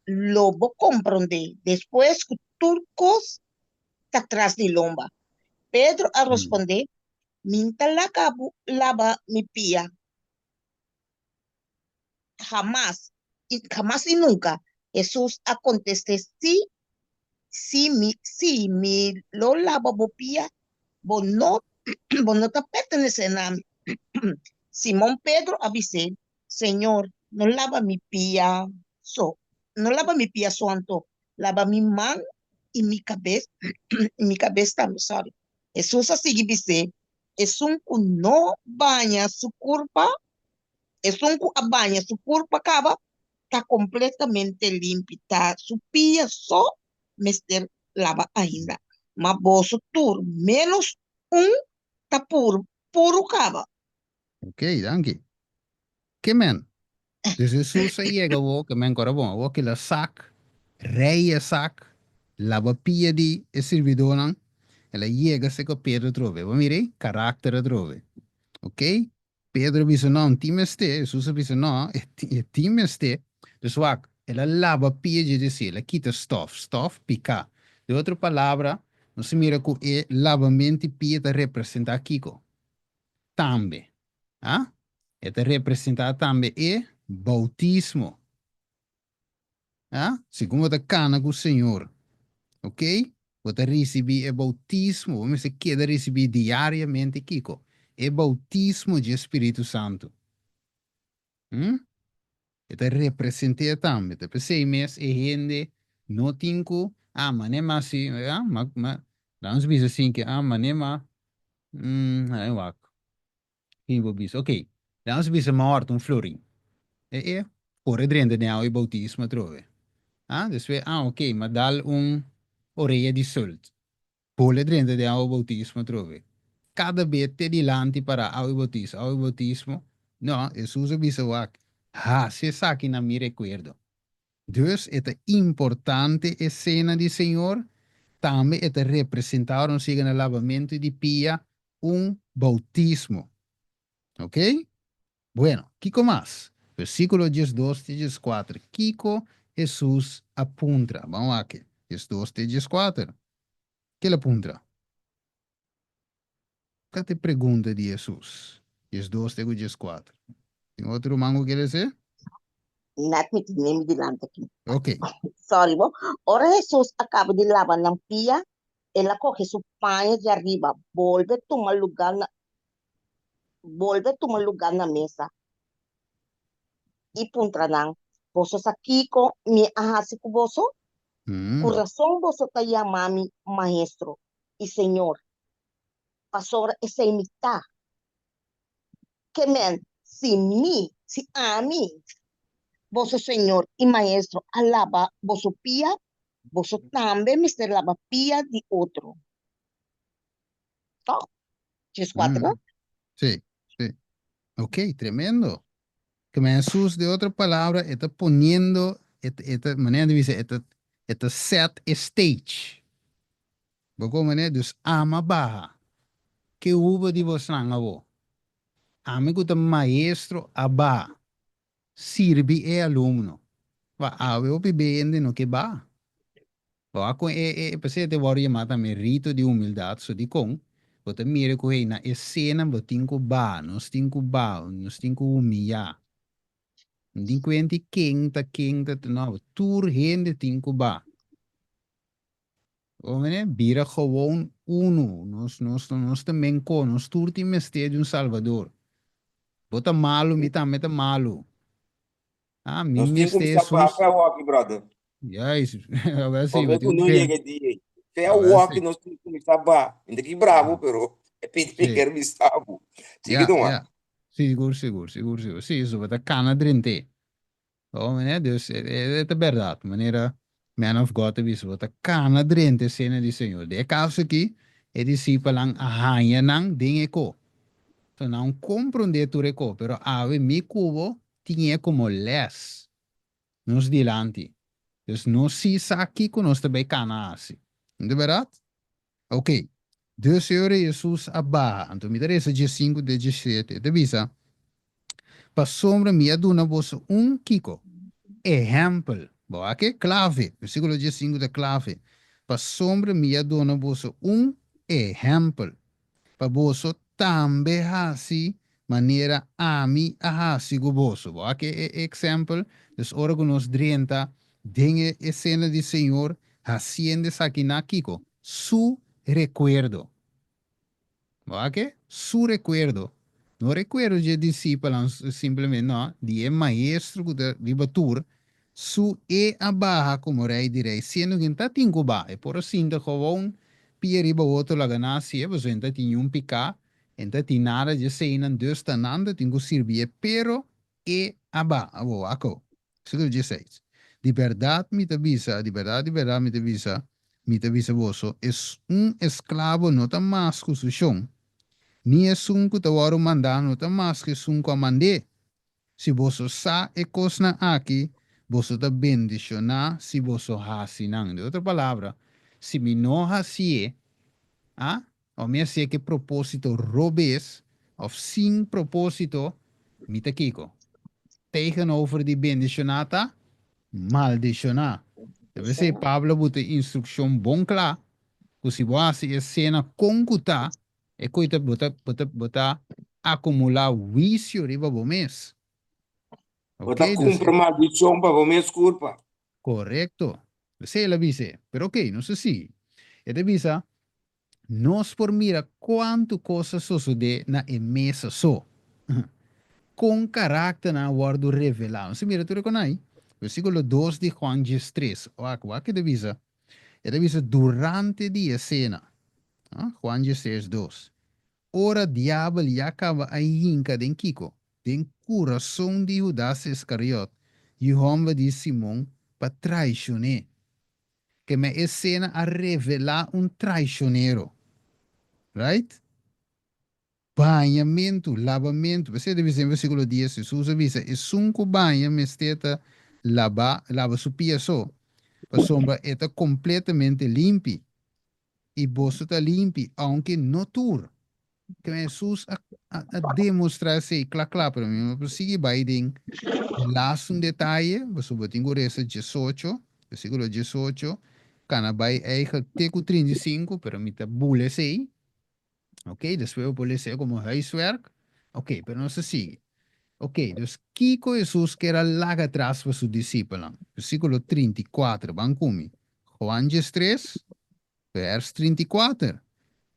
lo bo komprondé despues ku tur kos ta tras di lomba. Pedro a rospondé, Mi n'ta laga bo laba mi pia hamas, i hamas i nunka. Hesus a kontest'é, Si, si mi, si mi lo laba bo pia, bo no, bo no ta pertenesé na mi. Simon Pedro a bis'é, Señor, no laba mi pia so, no laba mi pia so anto, laba mi man i mi kabes, i mi kabes tambe, sorry. Hesus a sigui bis'é, Esun ku no baña su kurpa, esun ku a baña su kurpa kaba, ta kompletamente limpi, ta su pia so mester laba ainda. Ma boso tur, ménos un, ta puru, puru kaba. Ok, danki. Ke men? Dus Hesus a yega awor, ke men kora bon, awor kila sak, rei e sak, laba pia di e sirbidónan, el a yega seka Pedro atrobe. Bo mira ei? Karakter atrobe. Ok? Pedro a bisa, No, N tin mester. Hesus a bisa, No, e tin mester. Dus wak, el a laba pia dje desi, el a kita stòf, stòf, piká. Den otro palabra, nos a mira ku e labament'i pia ta representá kiko? Tambe. A. E ta representá tambe e boutismo. A. Segun bo ta kana ku Señor, ok, bo ta risibí e boutismo, bo mester keda risibí diariamente kiko? E boutismo dje Spiritu Santu. Hm? E ta represent'é tambe. Ta p'esei mes e hende no tin ku, ah, man'é mas si, ah, ma, ma, laga nos bisa asin ke, ah, man'é ma, hm, laga mi wak. Kin bo bisa? Ok, laga nos bisa ma ort un florin. E e kore drenta den awa e boutismo atrobe. Ah, despues, ah, ok, ma dal un orea di sult. Bole drenta den awa boutismo atrobe. Kada be te dilanti para awa e boutismo, awa e boutismo. No, Hesus a bisa wak, hasi esaki na mi rekuerdo. Dus e ta importante e sena di Señor, tambe e ta representa ora nos yega na labamentu di pia un boutismo. Ok? Bueno, kiko mas? Versíkulo 12 te 14. Kiko Hesus a puntra? Ban wak. 12 te 14. Ke el a puntra? Kua ta e pregunta di Hesus? 12 te ku 14. Tin otro ruman ku ke lese? Net mi tin mi dilanti aki. Ok. Sorry bo. Ora Hesus a kaba di laba nan pia, el a kohe su paña di ariba, bolbe tuma luga na bolbe tuma luga na mesa i puntra nan, Boso sa kiko mi a hasi ku boso? Ku rason boso ta yama mi Maestro i Señor, pasobra esei mi ta. Ke men, si mi, si ami, boso Señor i Maestro a laba boso pia, boso tambe mester laba pia di otro. Tòg? 14, no? Sí, sí. Ok, tremendo. Ke men Hesus, de otro palabra, e ta poniendo, e ta, e ta, manera di bisa, e ta, e ta set e stage. Bo komprende? Dus ama baha. Ke hubo di bosnan awo? Ami ku ta maestro a baha, sirbi e alumno. Pa awe hopi bende no ke baha. Bo a kon e e p'esei e ta wòrdu yamá tambe rito di humildat, so dikon bo ta mira ku hey na e sena bo tin ku baha, nos tin ku baha, nos tin ku humiyá. No tin kuenti ken ta ken ta no, tur hende tin ku baha. Bo mene? Bira gewoon unu, nos nos nos ta menko, nos tur tin mester di un salbador. Bo ta malu, mi tambe ta malu. Ah, mi Nos tin mester kuminsá Hesus. baha fe awoki, brother. Juist, awel sí, Promé bo ku tin no ku yega e dia ei. Fe Awel awoki sí. nos tin kuminsá baha. Mi ta ki bravo, pero e pidi mi Sí. kier bisa bo. Sigui Ja, tuma. ja. Sigur, sigur, sigur, sigur. Sí, so bo ta kana drent'é. Oh, meneer, dus e, e, e ta bèrdat. Manera Man of God ta bisa, bo ta kana drenta e sena di Señor. Den e kaso aki, e disipelnan a haña nan den e ko. So nan komprondé tur e ko, pero awe mi ku bo tin e komo lès nos dilanti. Dus nos sí sa kiko nos ta bai kana hasi. No ta bèrdat? Ok. Dus e ora Hesus a baha, anto mi ta resa diesinku te diesshete, e ta bisa, Pasobra mi a duna boso un kiko? Ehèmpel. Bo a ke? Klave. Versíkulo diesinku ta klave. Pasobra mi a duna boso un ehèmpel, pa boso tambe hasi manera ami a hasi ku boso. Bo a ke e ehèmpel? Dus ora ku nos drenta den e esena di Señor, hasiendo esaki na kiko? Su rekuerdo. Bo a ke? Su rekuerdo. No rekuerdo dje disipelnan simplemente, no, di e Maestro ku ta riba tur, su e a baha komo Rei di rei, siendo ku e ta tin ku baha. E por a sinta gewoon pia riba otro laga nan hasié, pasobra e ta tin niun piká, e ta tin nada dje eseinan, dus ta nan ta tin ku sirbié, pero e a baha. Awor, wak awo. Versíkulo dieseis, Di bèrdat mi ta bisa, di bèrdat, di bèrdat mi ta bisa, mi ta bisa boso, es un esklabo no ta mas ku su shon, ni esun ku ta wòrdu mandá no ta mas ku esun ku a mand'é. Si boso sa e kosnan aki, boso ta bendishoná si boso hasi nan. Den otro palabra, si mi no hasié, a, òf mi hasié ku e propósito robes, òf sin propósito, mi ta kiko? Tegenover di bendishoná ta maldishoná. Ta p'esei Pablo a buta e instrukshon bon kla ku si bo hasi e sena kon ku ta, e koe ta bo ta bo ta bo ta akumulá huisio riba bo mes. Bo ta Oké, dus kumpra maldishon pa bo mes kurpa. Korekto. P'esei el a bis'é. Pero oké, nos ta sigui. E ta bisa, Nos por mira kuantu kos a sosodé na e mesa so. Kon karakternan a wòrdu revelá. Nos ta mira tur e konai. Versíkulo dos di Juan diestres. Wak, wak ke ta bisa. E ta bisa durante di e sena. Juan diestres dos. Ora diabel ya kaba a hinka den kiko? Den kurason di Hudas Iskariot, yu hòmber di Simon, pa traishon'é. Ke me e sena a revelá un traishonero. Right? Bañamentu, labamentu. P'esei ta bisa den versíkulo dies, Hesus a bisa, Esun ku baña mester ta labá, laba su pia so, pasobra e ta kompletamente limpi. I boso ta limpi, ounke no tur. Ke Hesus a, a, a demostrá esei kla kla, pero mi no por sigui bai den laatste un detaye, pasobra bo tin ku resa diesocho, versíkulo diesocho, kana bai eigenlijk te ku 35, pero mi ta bula esei. Ok, despues bo por lesa komo huiswerk. Ok, pero nos ta sigui. Ok, dus kiko Hesus kier a laga atras pa su disipelnan? Versíkulo 34, ban ku mi. Juan 13, Vers 34,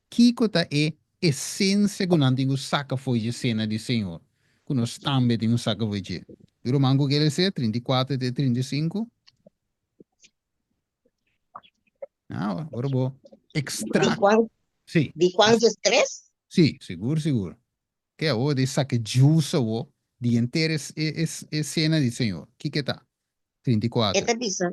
Kiko ta e esensia ku nan tin ku saka fo'i dje sena di Señor, ku nos tambe tin ku saka fo'i dje? E ruman ku kere ser, 34 te 35. Ah, ora bo Di extract. Juan, Sí, di Juan 13? sí, sigur, sigur. Ke awor di saka juice awor di henter e, e, e sena di Señor. Kiko ta? E 34. ta bisa,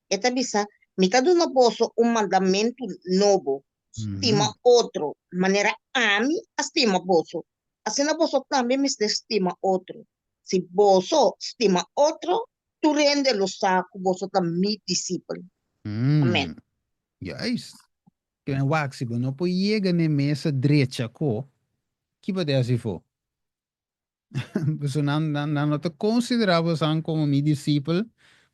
e ta bisa, Mi ta duna boso un mandamentu nobo, stima otro, manera ami a stima boso, asina boso tambe mester stima otro. Si boso stima otro, tur hende lo sa ku boso ta mi disipel. Amen. Juist. Ke men wak, si bo no por yega n'e mesa drecha ko, ki bo ta hasi fo? Pasobra nan, nan, nan no ta konsiderá bosan komo mi disipel,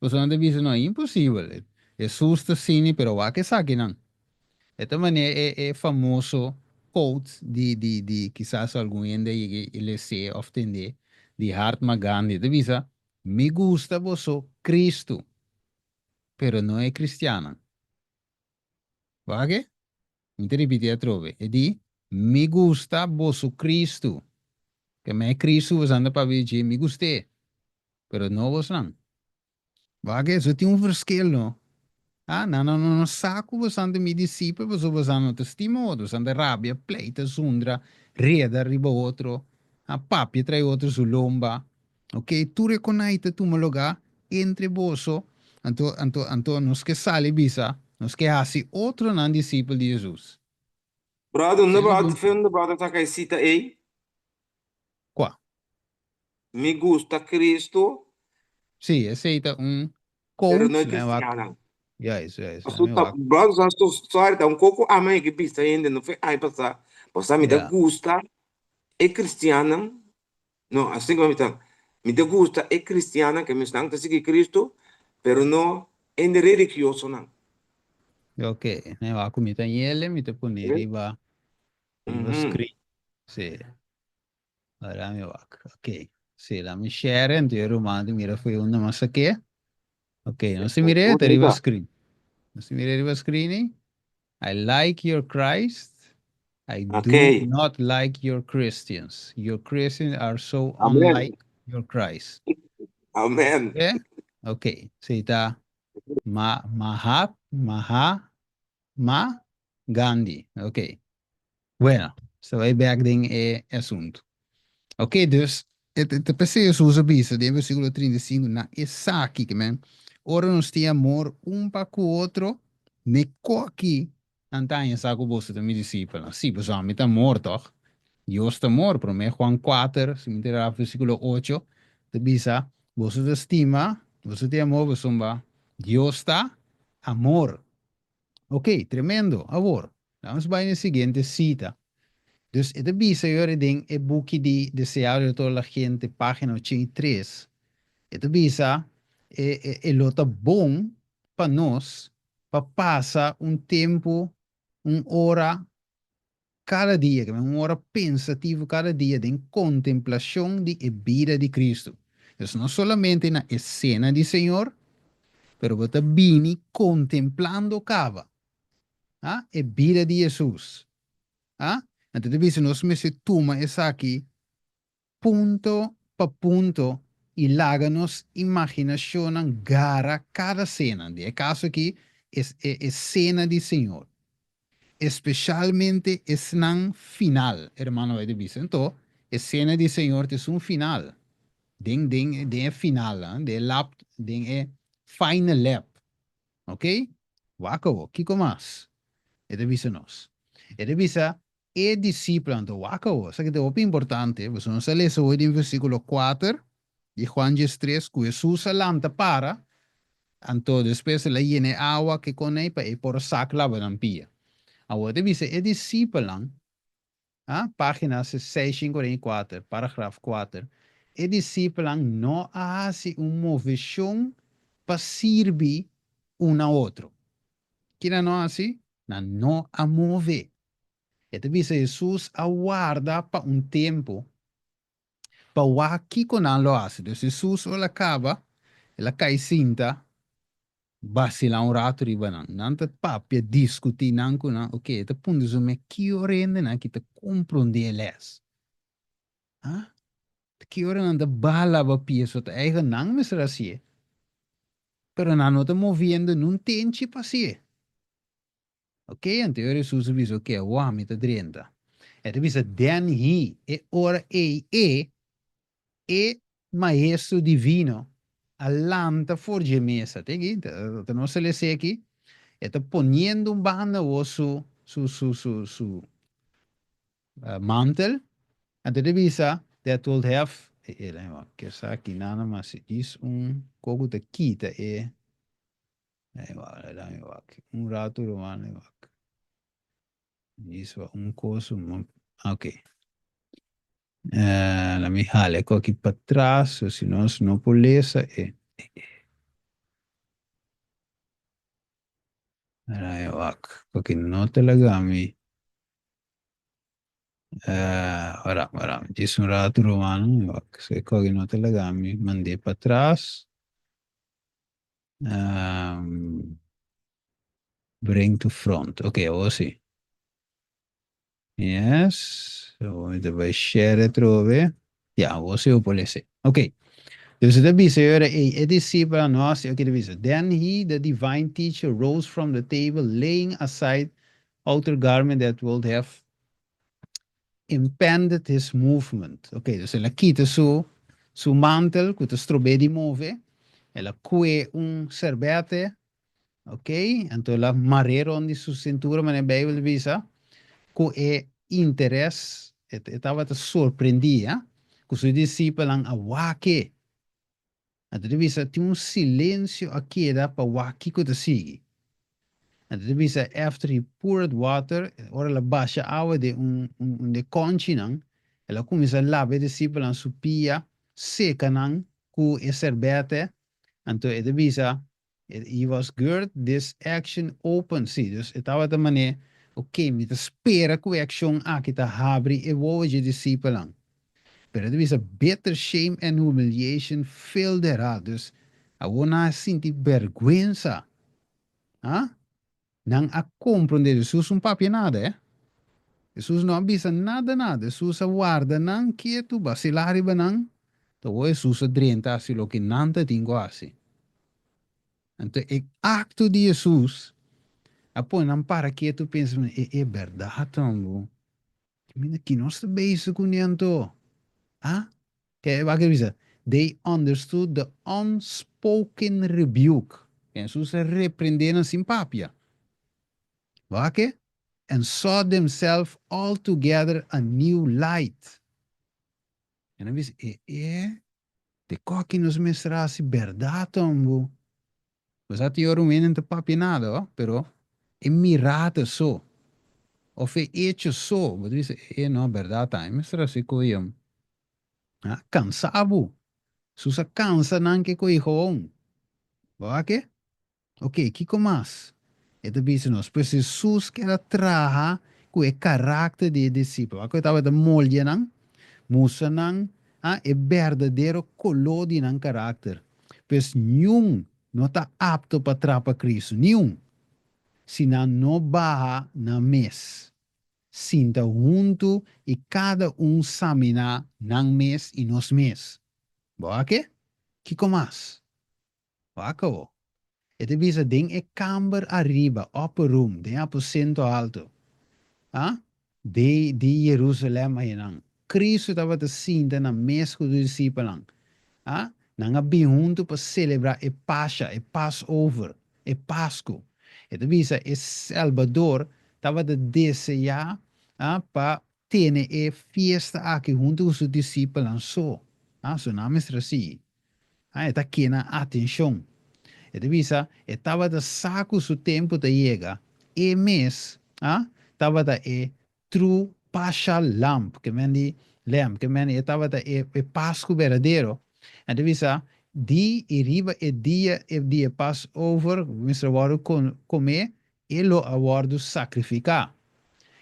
pasobra nan ta bisa, No, imposibel. Hesus ta sini, pero wak esakinan. E ta manera e, e famoso quote di, di, di kisas algun hende a yega i les'é òf tend'é, di Mahatma Gandhi. E ta bisa, Mi gusta boso Kristu, pero no e kristiannan. Wak e? Mi ta ripití atrobe. E di, Mi gusta boso Cristo. Ke men e Cristo boso anda papia di dje, mi gust'é, pero no bosnan. Wak eso tin un verschil no. Ah, nan no no sa ku bosan ta mi disipel pasobra bosan no ta stima otro, bosan ta rabia, pleita, zundra, reda riba otro, ah, papia trae otro su lomba. Ok, tur e konai ta tuma lugá entre boso, anto, anto, anto nos ke sali bisa, nos ke hasi otronan disipel di Hesus. Brother, unda Esei ta brother, bon. fe unda brother saka e sita ei? Kua? Mi gusta Cristo, Sí, esei ta un pero no quote, e mi a wak. cristiannan. Juist, juist, Paso mi ta, wak. brother, sa so sorry, ta un koko ama e ke bisa hende, no fe ai pasá. Pasobra mi ta Ja. gusta e cristiannan. No, asina ku mi ta. Mi ta gusta e kristiannan ke mesnan ta sigui Kristu, pero no hende religiosonan. Ok, ne wak ku mi ta yele, mi ta pone riba riba screen. Sí. Ora mi wak. Ok. Sí, la mi share, anto e ruman ta mira fu unda mas saké. Ok, nos ta mir'é, ta riba screen. Nos ta mir'é riba screen ei. I like your Christ, I do Ok. not like your Christians. Your Christians are so Amen. unlike your Christ. Amen. Ok? Ok, esei ta Ma, Mahat, Maha, Ma Gandhi. Ok. Bueno, sa bai bek den e asuntu. Ok, dus, e ta p'esei Hesus a bisa den versíkulo 35, na esaki, ke men, ora nos tin amor un pa ku otro, ne koki nan ta haña sa ku boso ta mi disipelnan. Sí, pasobra ami ta amor, tòg? Dios ta amor. Promé Juan kuater, si mi ta rara versíkulo ocho, ta bisa, Boso ta stima, boso tin amor pasobra Dios ta amor. Ok, tremendo. Awor, lanos bai na e siguiente sita. Dus e ta bisa yori den e buki di Deseado de toda la gente, pagina 83, e ta bisa e, e, e lo ta bon pa nos pa pasa un tempu, un ora Kada dia, ke un ora pensativo kada dia den kontemplashon di e bida di Kristu. Dus no solamente na e sena di Señor, pero bo ta bini kontemplando kaba, ah, e bida di Hesus. Ah, anto ta bisa nos mester tuma esaki punto pa punto i laga nos imaginashonnan gara kada sena, den e kaso aki e e sena di Señor, espeshalmente esnan final, hermano White a bisa. Anto, e sena di Señor ta esun final, den den den e final, den e lap, den e final lap. Ok? Wak awor, kiko mas e ta bisa nos? E ta bisa E disipelnan ta wak awor. Esaki ta hopi importante, pasobra nos a lesa hoy den versíkulo kuater di Juan diestres ku Hesus a lanta para, anto despues el a yena e awa ke konei pa e por a sak laba nan pia. Awor e ta bisa e disipelnan. Ah, página 644, paragraf 4. E disipelnan no a hasi un moveshon pa sirbi un na otro. Ki nan no a hasi? Nan no a move. E ta bisa Hesus a warda pa un tempu pa wak kiko nan lo hasi. Dus Hesus ora el a kaba, el a kai sinta, basilá un ratu riba nan. Nan ta papia, diskutí nan ku nan. Oke, e ta puntra su mes, ki ora hendenan aki ta komprondé e lès? Ha? Ta ki ora nan ta baha laba pia? So ta eigen nan mester hasié. Pero nan no ta moviendo nun tenchi pa hasié. Ok, anto e ora Hesus a bisa, ok, awor ami ta drenta. E ta bisa, Den hi, e ora ei e, e Maestro Divino, a lanta for dje mesa. Te aki, ta nos a lesa aki. E ta poniendo un banda awor su, su, su, su, su mantel. Anto e ta bisa, that will have, e, e, ke sa aki nada mas, djis un koku ta kita e. Ei wak, laat mi wak. Un ratu ruman, ei wak. Is wa un kos, un, ok. Uh, laat mi hale ko aki patras, so si nos no por lesa e. Ei wak, ko no te laga mi. Uh, ora, ora, djis un ratu ruman, ei wak. So ko no te laga mi mand'é patras. Um, bring to front. Ok, awor si. Yes. So, mi ta bai share atrobe. Ja, awor si bo por lesa. Ok. Dus e ta bisa ora ei, e disipelnan no hasi, ok, ta bisa, Then he, the divine teacher, rose from the table, laying aside outer garment that would have impeded his movement. Ok, dus el a kita su su mantel ku ta strob'é di move, el a kue un serbete, ok, anto el a mar'é rond di su sintura, manera e Beibel ta bisa, ku e interes, e e tabata sorprendí, ha, ku su disipelnan a wak e. Anto ta bisa tin un silencio a keda pa wak kiko ta sigui. Anto ta bisa after he poured water, ora el a basha awa den un un de konchinan, el a kuminsá laba e disipelnan su pia, seka nan ku e serbete. Anto e ta bisa he was girt this action open, si, dus e tabata manera, ok, mi ta spera ku e akshon aki ta habri e wowo dje disipelnan. Pero e ta bisa bitter shame and humiliation filled their heart. Dus awor nan a sinti bergwensa. Ha? Nan a komprondé. Hesus un papia nada, eh. Hesus no a bisa nada nada. Hesus a warda nan ketu, basilá riba nan. Ta awor Hesus a drenta hasi loke nan ta tin ku hasi. Anto e akto di Hesus a pone nan para ketu pensa, E e bèrdat, hombo. Mina ki nos ta bezig ku ne anto? Ha? Ke wak e bisa? They understood the unspoken rebuke. Hesus a reprende nan sin papia. Wak e? And saw themselves altogether a new light. E nan bisa, e e, te koki nos mester hasi bèrdat hombo. Bo sa tin ora un hende no ta papia nada ho, pero e mirada so of e hecho so, bo ta bisa, e no, bèrdat ta, e mester hasi koe yom. A kansa bo. Sus a kansa nan ke koe gewoon. Bo a ke? Ok, kiko mas? E ta bisa nos, pues Hesus ker a traha ku e karakter di e disipel. Wak ku e tabata moldia nan, mustra nan a e berdadero koló di nan karakter. Pues niun no ta apto pa trapa Kristu, niun, si nan no baha nan mes, sinta huntu i kada un saminá nan mes i nos mes. Bo a ke? Kiko mas? Wak awo. E ta bisa den e kamber ariba, upper room, den aposento alto, a, di di Jerusalem ayanan. Cristo tabata sinta na mes ku su disipelnan. A, nan a bin huntu pa selebrá e Pasha, e Passover, e Pasku. E ta bisa e Salbador tabata deseá, a, pa tene e fiesta aki huntu ku su disipelnan so. A, so nan mester a sigui. A E ta kena atenshon. E ta bisa, e tabata sa ku su tempu ta yega. E mes, a, tabata e true Paschal Lamb, ke men di Lamb, ke men e tabata e e Pasku berdadero. En ta bisa, di i riba e dia e di e Passover mester a wòrdu komé, e lo a wòrdu sakrifiká.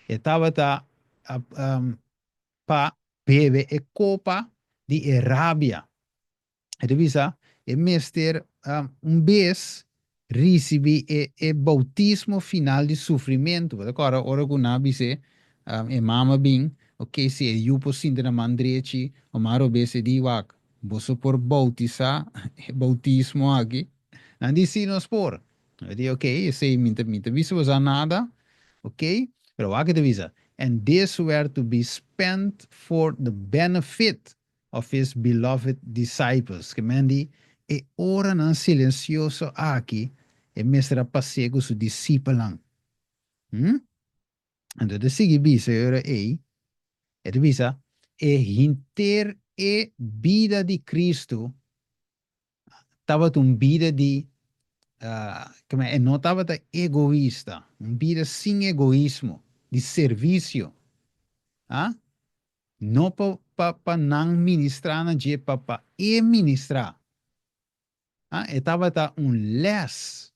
E tabata pa bebe e kopa di e rabia. E ta bisa, e mester un bes risibí e e boutismo final di sufrimentu. Bo ta kòrda ora ku nan a bis'é, e mama bin, oke, si e yu por sinta na man drechi o man robes, e di, Wak, boso por boutisá e boutismo aki? Nan di, Sí, nos por. E di, Oke, esei mi ta mi ta bisa boso a nada, oke, pero wak e ta bisa, And this were to be spent for the benefit of his beloved disciples. Ke men di, e oranan silensioso aki e mester a pas'é ku su disipelnan. Hm? Anto e ta sigui bisa e ora ei, e ta bisa, E henter e bida di Kristu tabata un bida di, ke men, e no tabata egoista, un bida sin egoismo, di servisio. Ah? No pa pa pa nan ministrá na dje, pa pa e ministrá. Ah, e tabata un lès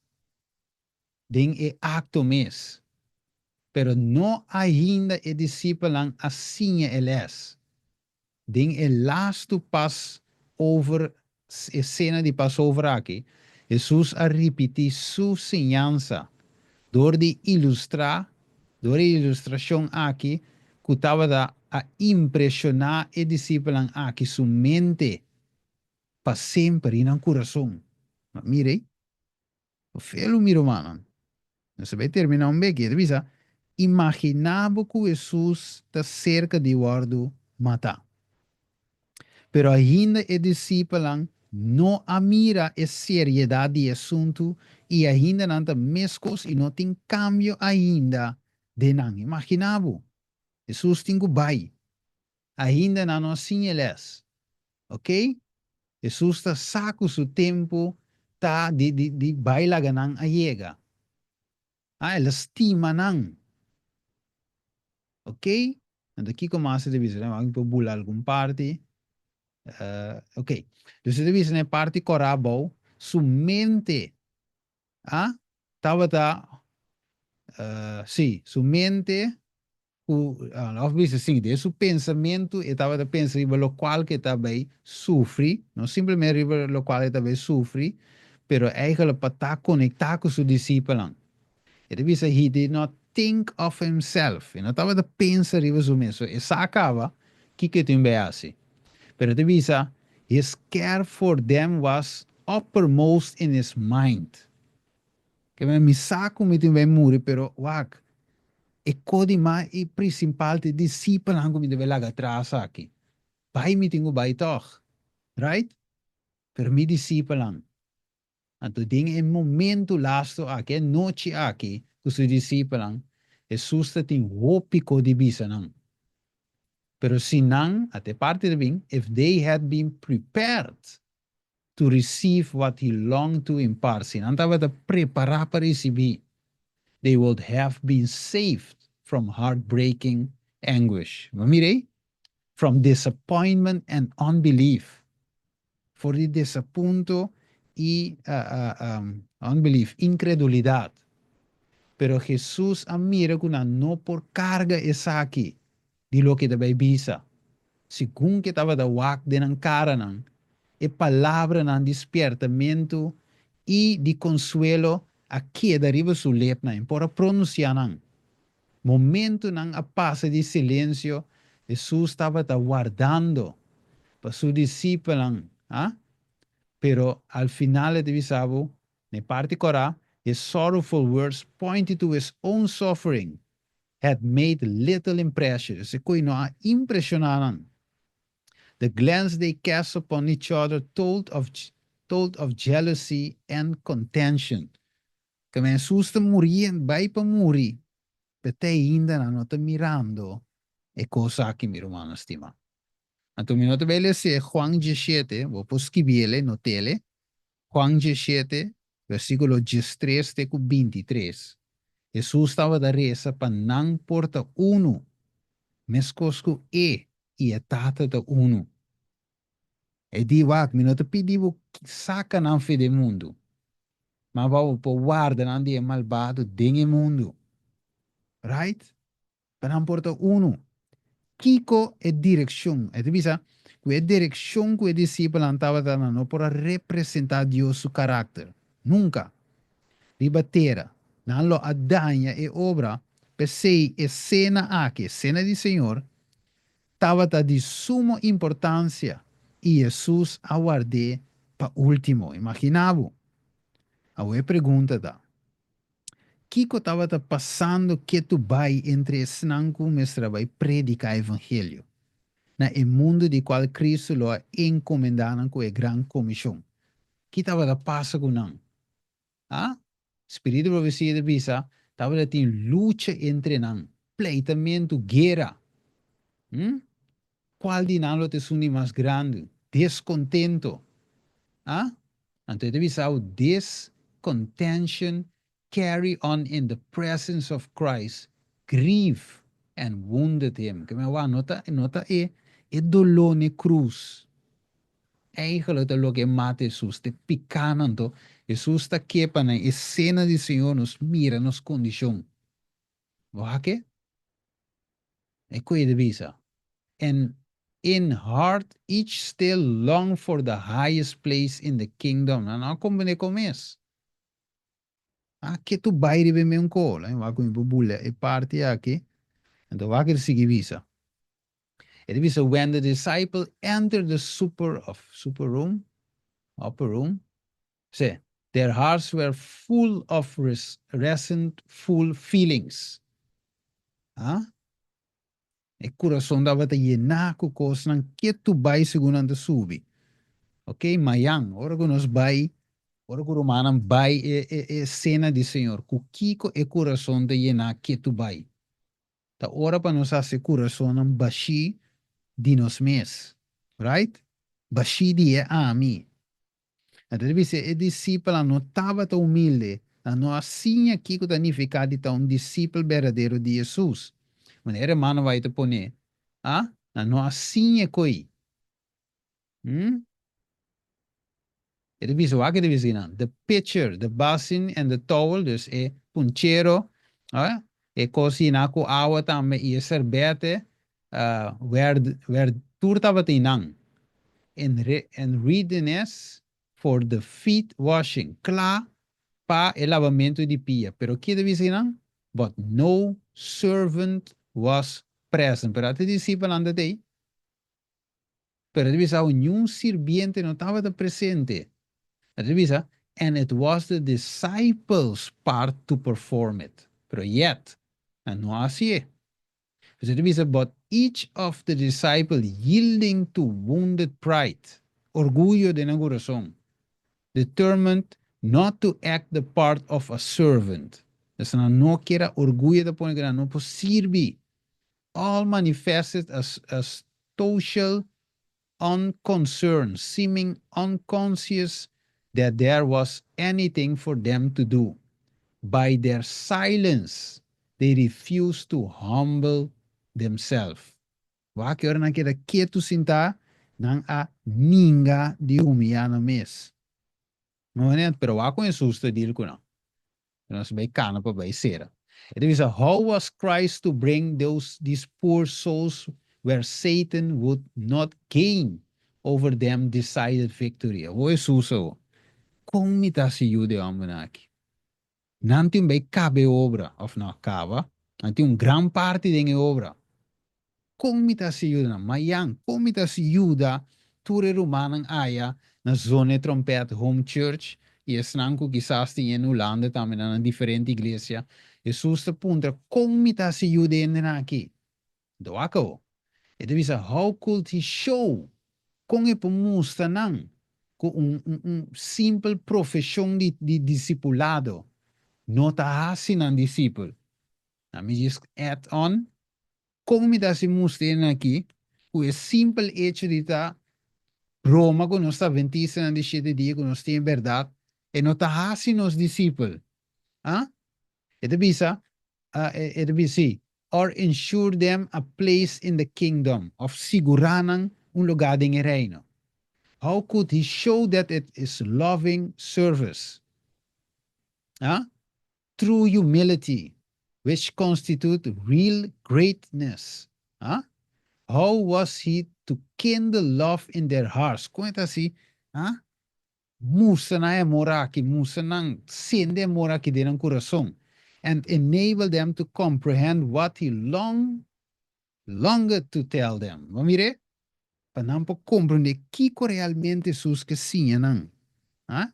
den e akto mes. Pero no ainda e disipelnan a siña e lès. Den e lastu Passover, e sena di Passover aki, Hesus a ripití su siñansa dor di ilustrá, dor e ilustrashon aki ku tabata a impreshoná e disipelnan aki su mente pa semper i nan kurason. Ma mira ei, Felu mi rumannan. Nos a bai terminá un beki. E ta bisa, Imaginá bo ku Hesus ta serka di wòrdu matá. Pero ainda e disipelnan no a mira e seriedat di e asuntu i ainda nan ta meskos i no tin kambio ainda den nan. Imaginá bo! Hesus tin ku bai. Ainda nan no a siña e lès. Oké? Hesus ta sa ku su tempu ta di di di bai laga nan a yega. Ah, el a stima nan. Oké? Anto kiko mas e ta bisa? Nan por bula algun parti. Oké. Dus e ta bisa na e parti kòrá abou, su mente, ah, tabata, sí, su mente Ku, òf bisa si, den su pensamentu e tabata pensa riba lokual ku e ta bai sufri, no simplemente riba lokual e ta bai sufri, pero eigenlijk pa ta konektá ku su disipelnan. E ta bisa, He did not think of himself. E no tabata pensa riba su mes. So, e sa kaba kiko e tin bai hasi. Pero e ta bisa, His care for them was uppermost in his mind. Ke mi sa ku mi tin bai muri, pero wak, e ko di mas i prinsipal ta e disipelnan ku mi ta bai laga atras aki. Bai mi tin ku bai tòg, right? Pero mi disipelnan. Anto den e momentu lastu aki, e nochi aki ku su disipelnan, Hesus ta tin hopi ko di bisa nan. Pero si nan, ata e parti ta bin, if they had been prepared to receive what he longed to impart, si nan tabata prepará pa risibí, they would have been saved from heartbreaking anguish. Bo mira ei? From disappointment and unbelief. For di desapunto i unbelief, inkredulidat. Pero Hesus a mira ku nan no por karga esaki di loke ta bai bisa. Segun ke tabata wak den nan karanan, e palabranan di spiertamentu i di konsuelo a keda riba su lepnan, e por a pronunsiá nan. Momentunan a pasa di silensio, Hesus tabata wardando pa su disipelnan, a Pero al final e ta bisa bo, na e parti kòrá, His sorrowful words pointed to his own suffering had made little impression, esei koe no a impreshoná nan. The glance they cast upon each other told of told of jealousy and contention. Keme Hesus ta muriendo, bai pa muri, pero te ainda nan no ta mirando e kos aki, mi rumannan stimá. Anto mi no ta bai lese Juan diesshete, bo por skibiele, notele, Juan diesshete, versíkulo diestres te ku bintitres. Hesus tabata resa pa nan por ta unu. Meskos ku E i e Tata ta unu. E di, Wak, mi no ta pidi bo saka nan fe den mundu, ma pa bo por warda nan di e malbado den e mundu. Right? Pa nan por ta unu. Kiko e direkshon? E ta bisa ku e direkshon ku e disipelnan tabata na no por a representá Dios su karakter. Nunka. Riba tera, nan lo a daña e obra. P'esei e sena aki, e sena di Señor, tabata di sumo importansia i Hesus a ward'é pa último. Imaginá bo! Awor e pregunta ta, Kiko tabata pasando ketu bai entre esnan ku mester a bai prediká evangelio na e mundu di kual Kristu lo a enkomendá nan ku e gran komishon? Ki tabata pasa ku nan? A Spiritu di profesia ta bisa, tabata tin lucha entre nan, pleitamentu, guera. Hm? Kual di nan lo ta esun di mas grandi? Deskontento. A Anto e ta bisa awo, This contention carry on in the presence of Christ grieved and wounded him. Ke men wak, no ta, no ta e, e doló n'e krus. Eigenlijk ta loke e mata Hesus, ta e pikánan to. Hesus ta ke pa na e sena di Señor nos mira nos kondishon. Bo wak e? E koe ta bisa, And in heart each still long for the highest place in the kingdom. Nan no a komprendé kon mes. A ke tu bai riba e meun ko? Laat mi wak ku mi por bula e parti aki. Anto wak e ta sigui bisa. E ta bisa, When the disciple entered the super of super room, upper room, Se, their hearts were full of resentful feelings. Ha? E kurason tabata yená ku kosnan ketu bai segun nan ta subi. Ok, mayan, ora ku nos bai, ora ku rumannan bai e, e, e sena di Señor, ku kiko e kurason ta yená ketu bai? Ta ora pa nos hasi e kurasonnan bashí di nos mes. Right? Bashí di e ami. Nan ta bisa e disipelnan no tabata humilde, nan no a siña kiko ta nifiká di ta un disipel berdadero di Hesus. Manera e hermano White ta pone, a, nan no a siña ko'i. Hm? E ta bisa, wak e ta bisa kinan, the pitcher, the basin and the towel, dus e punchero, a, e kos yená ku awa tambe i e serbete, where where tur tabata einan in re in readiness for the feet washing, kla pa e labamentu di pia. Pero ke ta bisa einan? But no servant was present. Pero ata e disipelnan ta ei. Pero e ta bisa awo niun sirbiente no tabata presente. E ta bisa, And it was the disciples' part to perform it. Pero yet, nan no a hasié. Pues e ta bisa, But each of the disciple yielding to wounded pride, orguyo den nan kurason, determined not to act the part of a servant. Pues nan no kier a orguyo ta pone ku nan no por sirbi. All manifested a a social unconcern, seeming unconscious that there was anything for them to do. By their silence they refused to humble themselves. Wak ki ora nan keda ketu sintá, nan a ninga di humiyá nan mes. Pero wak kon Hesus ta deal ku nan. Nos bai cana pa bai cera. E ta bisa, How was Christ to bring those these poor souls where Satan would not gain over them decided victory? Awor Hesus awor, Con mi ta haci yu di e hombernan aki? Nan tin bai caba e obra, of no caba, nan tin un gran parti den e obra. Kon mi ta hasi yuda nan? Mayan, kon mi ta hasi yuda tur e rumannan aya na Zone Trompet Home Church i esnan ku kisas tin en Hulanda tambe na nan diferente iglesia? Hesus ta puntra, Kon mi ta hasi yuda e hendenan aki? Anto wak awo. E ta bisa, How could he show? Kon e por mustra nan ku un un un simpel profeshon di di disipulado no ta hasi nan disipel? Nan mi djis add on Kon mi ta hasi mustr'e aki ku e simpel echo di ta broma ku nos ta Adventistanan di shete dia ku nos tin e bèrdat, e no ta hasi nos disipel? Ah? E ta bisa, e ta bisa si, Or ensure them a place in the kingdom, òf sigurá nan un lugá den e reino? How could he show that it is loving service? Ah? True humility, which constitute real greatness. Ah? How was he to kindle love in their hearts? Kon e ta hasi? Ah? Mustra nan e amor aki, mustra nan, sende e amor aki den nan kurason, and enable them to comprehend what he long longed to tell them. Bo mir'é? Pa nan por komprendé kiko realmente Hesus ke siña nan. Ha?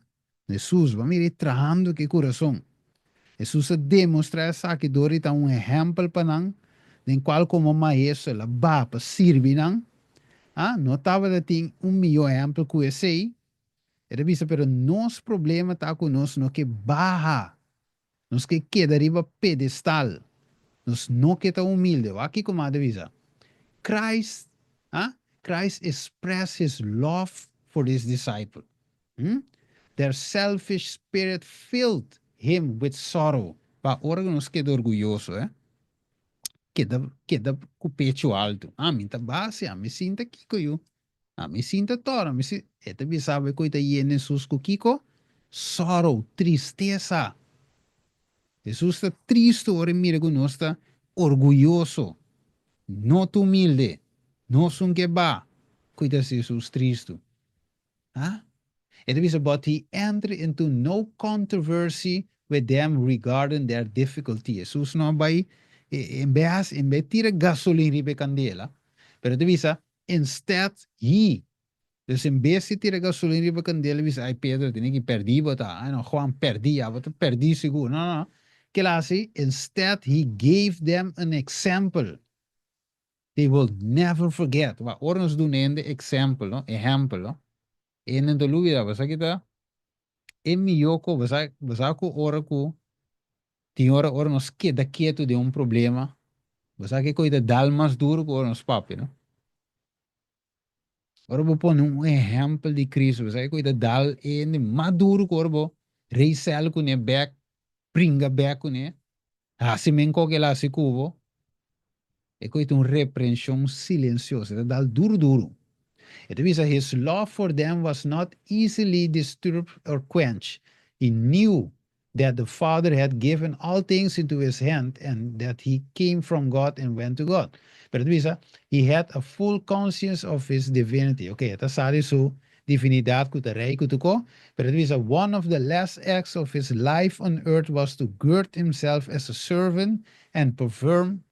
Hesus, bo mir'é trahando ku e kurason. Hesus a demostrá esaki dor di ta un ehèmpel pa nan, den kual komo maestro el a baha pa sirbi nan. Ha? No tabata tin un mihó ehèmpel ku esei. E ta bisa, Pero nos problema ta ku nos no ke baha. Nos ke keda riba pedestal. Nos no ke ta humilde. Wak kiko mas ta bisa. Christ, ha? Christ expressed his love for his disciple. Hm? Their selfish spirit filled him with sorrow. Pa ora ku nos keda orguyoso, eh? Keda, keda ku pechu altu. Ami ta base, ami sinta kiko yu. Ami sinta tora, mi si. E ta bisa bo e koe ta yena Hesus ku kiko? Sorrow, tristesa. Hesus ta tristu ora e mira ku nos ta orguyoso, no ta humilde, nos un ke ba. Koe ta hasi Hesus tristu? Ha? E ta bisa, But he entered into no controversy with them regarding their difficulty. Hesus no a bai en bes, en bes tira gasolin riba e kandela, pero e ta bisa, Instead, he. Dus en bes di tira gasolin riba kandela bisa, ay Pedro, tene ki pèrdí bo ta. Ay no, Juan, pèrdí, abo ta pèrdí sigur. No, no. Kila hasi? Instead, he gave them an example they will never forget. Wak, ora nos duna hende example, no, ehèmpel, no, hende no ta lubida. Bo sa ki ta e mihó ku, bo sa, bo sa ku ora ku Tin ora ora nos keda ketu den un problema, bo sa ke koe ta dal mas duru ku ora nos papia, no? Ora bo pone un ehèmpel di Kristu, bo sa ke koe ta dal e hende mas duru ku ora bo reisèl kuné bèk, bringa bèk kuné, hasi men kok el hasi ku bo. E koe ta un reprenshon silensioso, e ta dal duru duru. E ta bisa, His love for them was not easily disturbed or quenched. He knew that the Father had given all things into his hand and that he came from God and went to God. Pero e ta bisa, He had a full conscience of his divinity. Ok, e ta sa di su divinidat ku ta rei ku tuko. Pero e ta bisa, One of the last acts of his life on earth was to gird himself as a servant and perform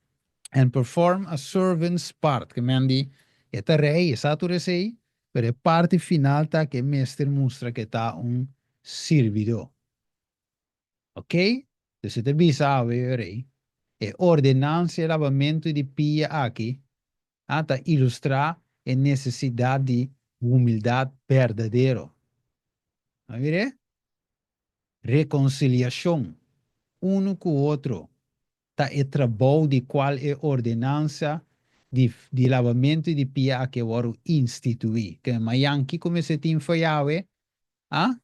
and perform a servant's part. Ke men di, e ta rei, e sa tur esei, pero e parti final ta ke e mester mustra ke ta un sirbidó. Ok? Dus e ta bisa awe e rei, e ordenansa e labamentu di pia aki a ta ilustrá e nesesidat di humildat berdadero. A mir'é? Rekonsiliashon unu ku otro ta e trabou di kual e ordenansa di di labamentu di pia aki a wòrdu instituí. Ke mayan kiko mester tin for Yahweh? A.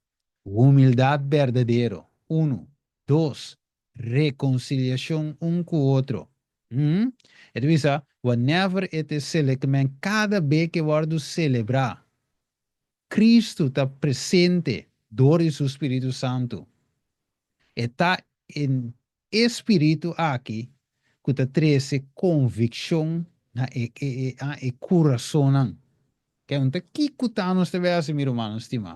Humildat berdadero. Unu. Dos. Rekonsiliashon un ku otro. Hm. E ta bisa, whenever it is cele, ke men kada be ke wòrdu selebrá, Kristu ta presente dor di su Spiritu Santu. E ta e E spiritu aki ku ta trese konvikshon na e e a e kurasonnan. Ke un ta kiko ta nos ta bai hasi mi rumannan stimá?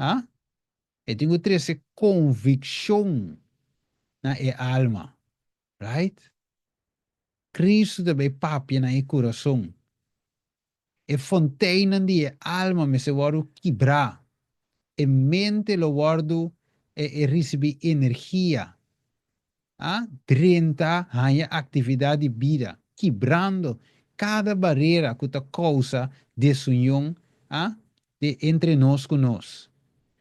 Ha? E tin ku trese konvikshon na e alma. Right? Kristu ta bai papia na e kurason. E fonteinnan di e alma mester wòrdu kibrá. E mente lo wòrdu e risibí energia, a drenta haña aktividat di bida, kibrando kada barera ku ta kousa desunion a de entre nos ku nos.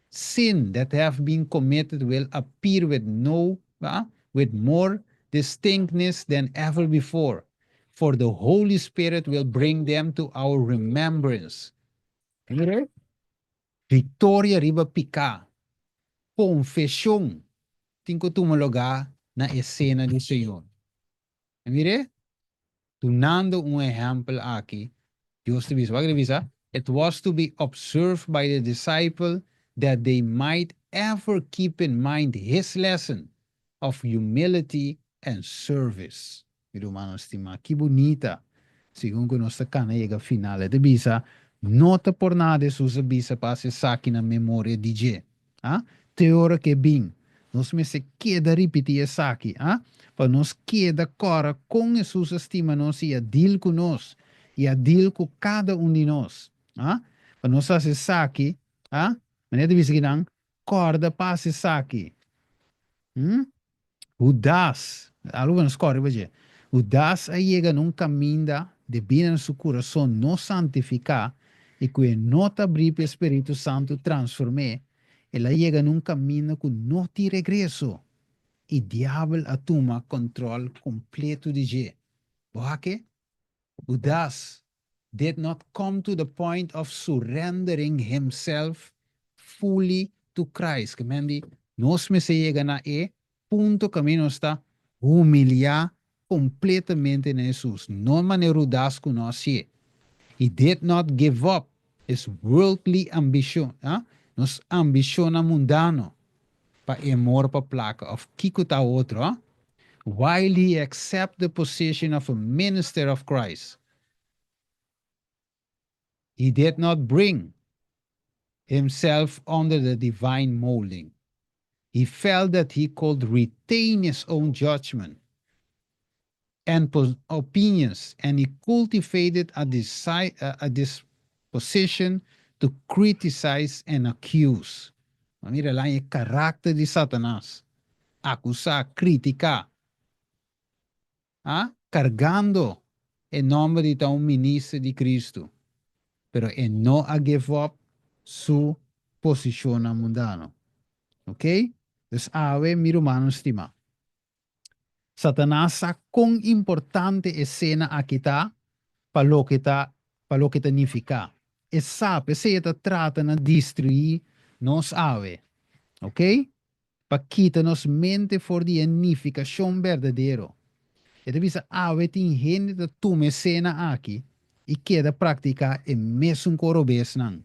Sin that have been committed will appear with no a with more distinctness than ever before. For the Holy Spirit will bring them to our remembrance. Mira, victoria riba piká, confesion tin cu tuma lugá na e Cena di Señor. Mir'é? Dunando un ehèmpel aki, Dios ta bisa, wak e ta bisa? It was to be observed by the disciple that they might ever keep in mind his lesson of humility and service. Mi rumannan stimá, ki bunita! Segun ku nos ta kana yega final, e ta bisa, No ta por nada Hesus a bisa pa hasi esaki na memoria di dje. A Te ora ku e bin, nos mester keda ripití esaki, a pa nos keda kòrda kon Hesus a stima nos i a dil ku nos, i a dil ku kada un di nos. A Pa nos hasi esaki, a manera ta bisa kinan, kòrda pa hasi esaki. Hm? Hudas, algu ku nos kòrda riba dje, Hudas a yega na un kaminda debí na su kurason no santifiká i ku e no ta abrí pa e spiritu santu transform'é, el a yega na un kaminda ku no tin regreso i diabel a tuma kòntròl kompletu di dje. Bo hak-e? Hudas did not come to the point of surrendering himself fully to Christ. Ke men di, nos mester yega na e punto kaminda nos ta humiliá kompletamente na Hesus, no manera Hudas ku no hasié. He did not give up his worldly ambition, nos ambishonnan mundano, pa e amor pa plaka of kiko ta otro, while he accept the position of a minister of Christ, he did not bring himself under the divine molding. He felt that he could retain his own judgment and opinions and he cultivated a a disposition to criticize and accuse. Bo mira lan e karakter di Satanas, akusá, kritiká, a kargando e nòmber di ta un minister di Kristu, pero e no a give up su posishonnan mundano. Ok? Dus awe, mi rumannan stimá, Satanas sa kon importante e sena aki ta pa loke ta pa loke ta nifiká. E sa, p'esei e ta trata na destruí nos awe. Ok? Pa kita nos mente for di e nifikashon berdadero. E ta bisa awe tin hende ta tuma e sena aki i keda praktiká e mesun korobesnan,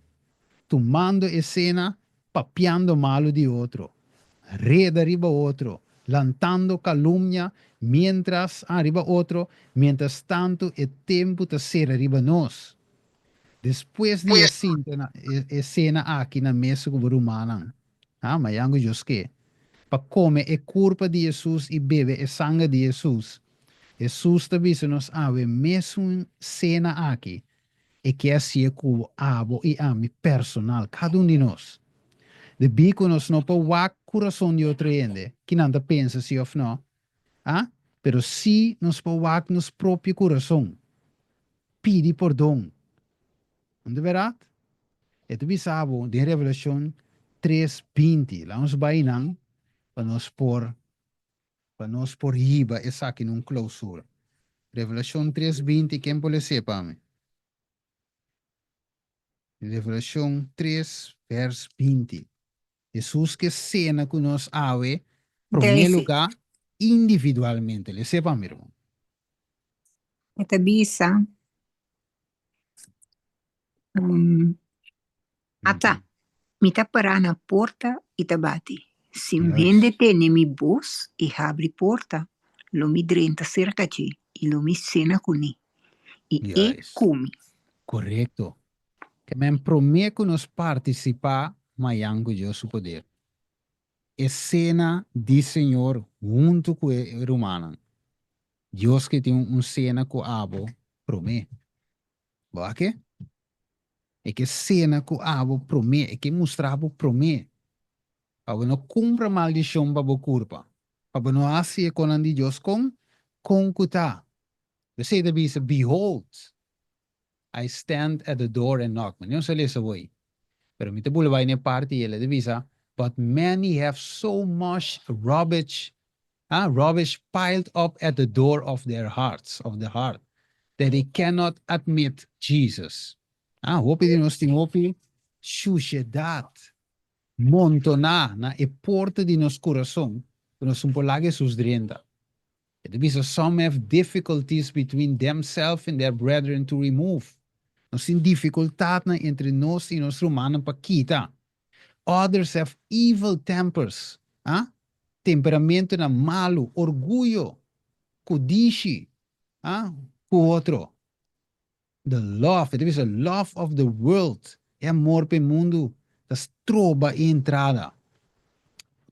tumando e sena papiando malu di otro, reda riba otro, lantando kalumnia miéntras a riba otro, miéntras tantu e tempu ta sera riba nos. Despues di e sinta na e sena aki na mesa ku bo rumannan, ha, mañan ku Dios ke, pa kome e kurpa di Hesus i bebe e sanger di Hesus, Hesus ta bisa nos awe mesun sena aki E ke hasié ku abo i ami personal, kada un di nos. Debí ku nos no por wak kurason di otro hende, ki nan ta pensa si òf nò, a, pero sí nos por wak nos propio kurason. Pidi pordon. No ta bèrdat? E ta bisa bo den Revelashon tres, 20. Laga nos bai nan pa nos por Pa nos por hiba esaki na un klousura. Revelashon tres 20 ken por les'é pa mi? Revelashon tres vers 20. Hesus ke sena ku nos awe promé lugá individualmente. Les'é pa mi, ruman. E ta bisa, Ata, mi ta pará na porta i ta bati. Si un hende tene mi bos i habri porta, lo mi drenta serka dje i lo mi sena kuné, i e ku mi. Korekto. Ke men promé ku nos partisipá mayan ku Dios su poder, e sena di Señor huntu ku e rumannan. Dios ke tin un sena ku abo promé. Bo a ke? E ke sena ku abo promé, e ke mustra bo promé. Pa bo no kumpra maldishon pa bo kurpa, pa bo no hasi e konan di Dios kon kon ku ta. P'esei ta bisa, Behold, I stand at the door and knock. Mi no sa lesa awor, pero mi ta bula bai na e parti ei, el ta bisa, But many have so much rubbish ah, rubbish piled up at the door of their hearts, of the heart, that they cannot admit Jesus. Ah, hopi di nos tin hopi shushedat montoná na e porta di nos kurason ku nos no por laga Hesus drenta. E ta bisa, Some have difficulties between themselves and their brethren to remove. Nos tin dificultadnan entre nos y nos rumannan pa kita. Others have evil tempers, ah, temperamentonan malu, orguyo, kudishi, ah, ku otro. The love, e ta bisa love of the world, e amor pa e mundu ta stroba e entrada.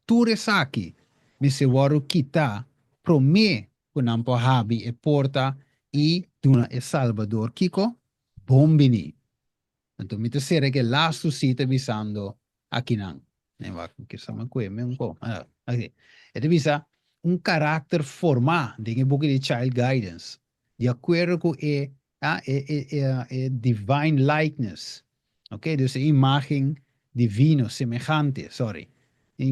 Tur esaki mester wòrdu kitá promé ku nan por habri e porta i duna e Salbador kiko? Bon bini. Anto mi ta sera ku e lastu sita bisando akinan. Wak, mi kier sa mi kue mi un ko. E ta bisa un karakter formá den e buki di Child Guidance, di akuerdo ku e e divine likeness, ok, dus e imágen divino, semehante, sorry, e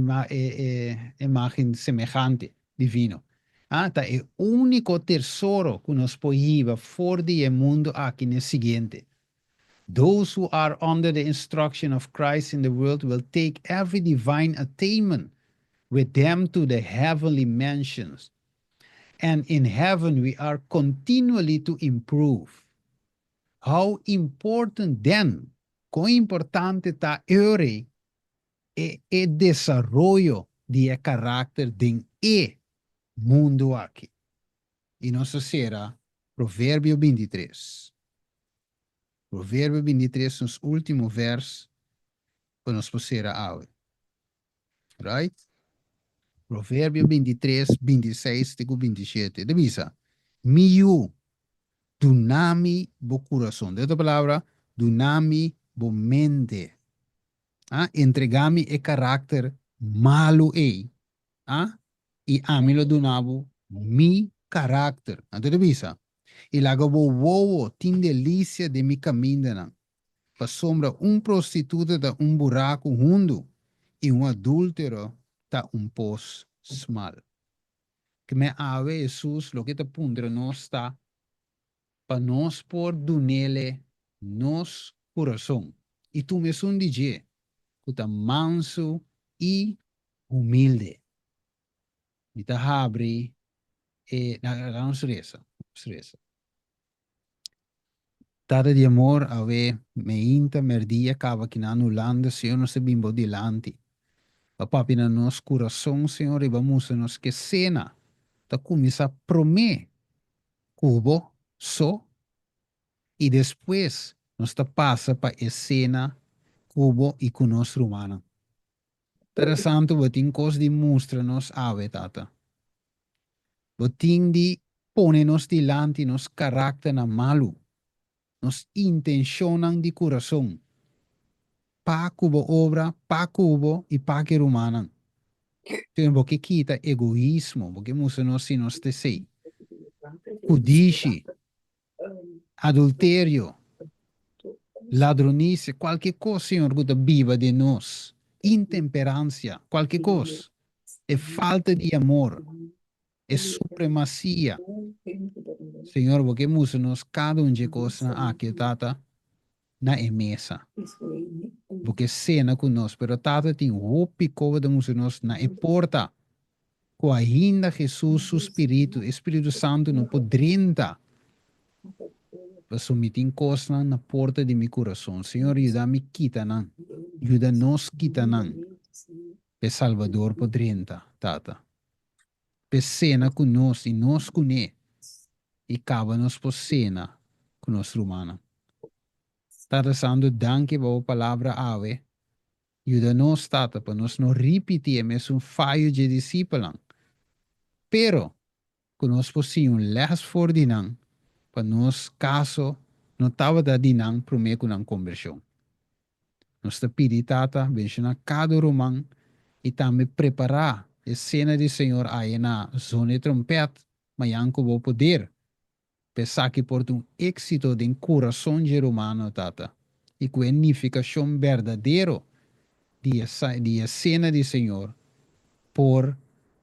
imágen semehante divino, ta e úniko tesoro ku nos por hiba for di e mundu aki n'e siguiente. Those who are under the instruction of Christ in the world will take every divine attainment with them to the heavenly mansions. And in heaven we are continually to improve. How important then, kon importante ta e e e desaroyo di e karakter den e mundu aki. I nos ta sera Proverbio 23. Proverbio 23, nos último vers ku nos por sera awe. Right? Proverbio 23, 26 te ku 27. Ta bisa, Mi yu, duna mi bo kurason. Den otro palabra, duna mi bo mente. Ah, entregá mi e karakter malu ei. Ah, i ami lo duna bo mi karakter. Anto ta bisa, I laga bo wowo tin delisia den mi kamindanan, pasobra un prostituta ta un buraku hundu i un adúltero ta un pos smal. Kme awe Hesus loke ta puntra nos ta pa nos por dun'Ele nos kurason i tuma esun di dje ku ta mansu i humilde. Mi ta habri e, laga nos resa, nos resa. Tata di amor, awe meinta, merdia kaba kinan Hulanda, Señor, nos ta bin bo dilanti. Pa papia na nos kurason, Señor, riba mustra nos ke sena ta kuminsá promé ku bo so i despues nos ta pasa pa e sena ku bo i ku nos rumannan. Tata Santu, bo tin kos di mustra nos awe, Tata. Bo tin di pone nos dilanti nos karakternan malu, nos intenshonnan di kurason, pa ku bo obra, pa ku bo i pa ku e rumannan. Señor, bo ke kita egoismo, bo ke mustra nos si nos ta esei. Kudishi, adulterio, ladronisia, kualke kos, Señor, ku ta biba den nos, intemperansia, kualke kos, e falta di amor, e supremasia. Señor, bo ke mustra nos kada un dje kosnan aki, Tata, na e mesa. Bo ke sena ku nos, pero Tata tin hopi kos bo ta mustra nos na e porta. Ku ainda Hesus su spiritu, e Spiritu Santu no por drenta. Pasobra mi tin kosnan na porta di mi kurason. Señor, yuda mi kita nan. Yuda nos kita nan. Pa e Salbador por drenta, Tata. Pa e sena ku nos i nos kuné. I kaba nos por sena ku nos rumannan. Tata Santu, danki pa bo palabra awe. Yuda nos, Tata, pa nos no ripití e mesun fayo dje disipelnan, pero ku nos por siña un lès for di nan pa nos kaso no tabata di nan promé ku nan kombershon. Nos ta pidi, Tata, benshoná kada ruman i tambe prepará e Sena di Señor aye na Zone Trompèt mañan ku bo poder. Pa esaki por ta un éksito den kurason dje rumano, Tata, i ku e nifikashon berdadero di e di e Sena di Señor por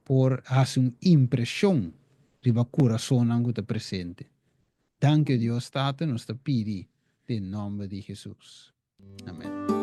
por hasi un impreshon riba kurasonnan ku ta presente. Danki, o Dios Tata, nos ta pidi den nòmber di Hesus. Amen.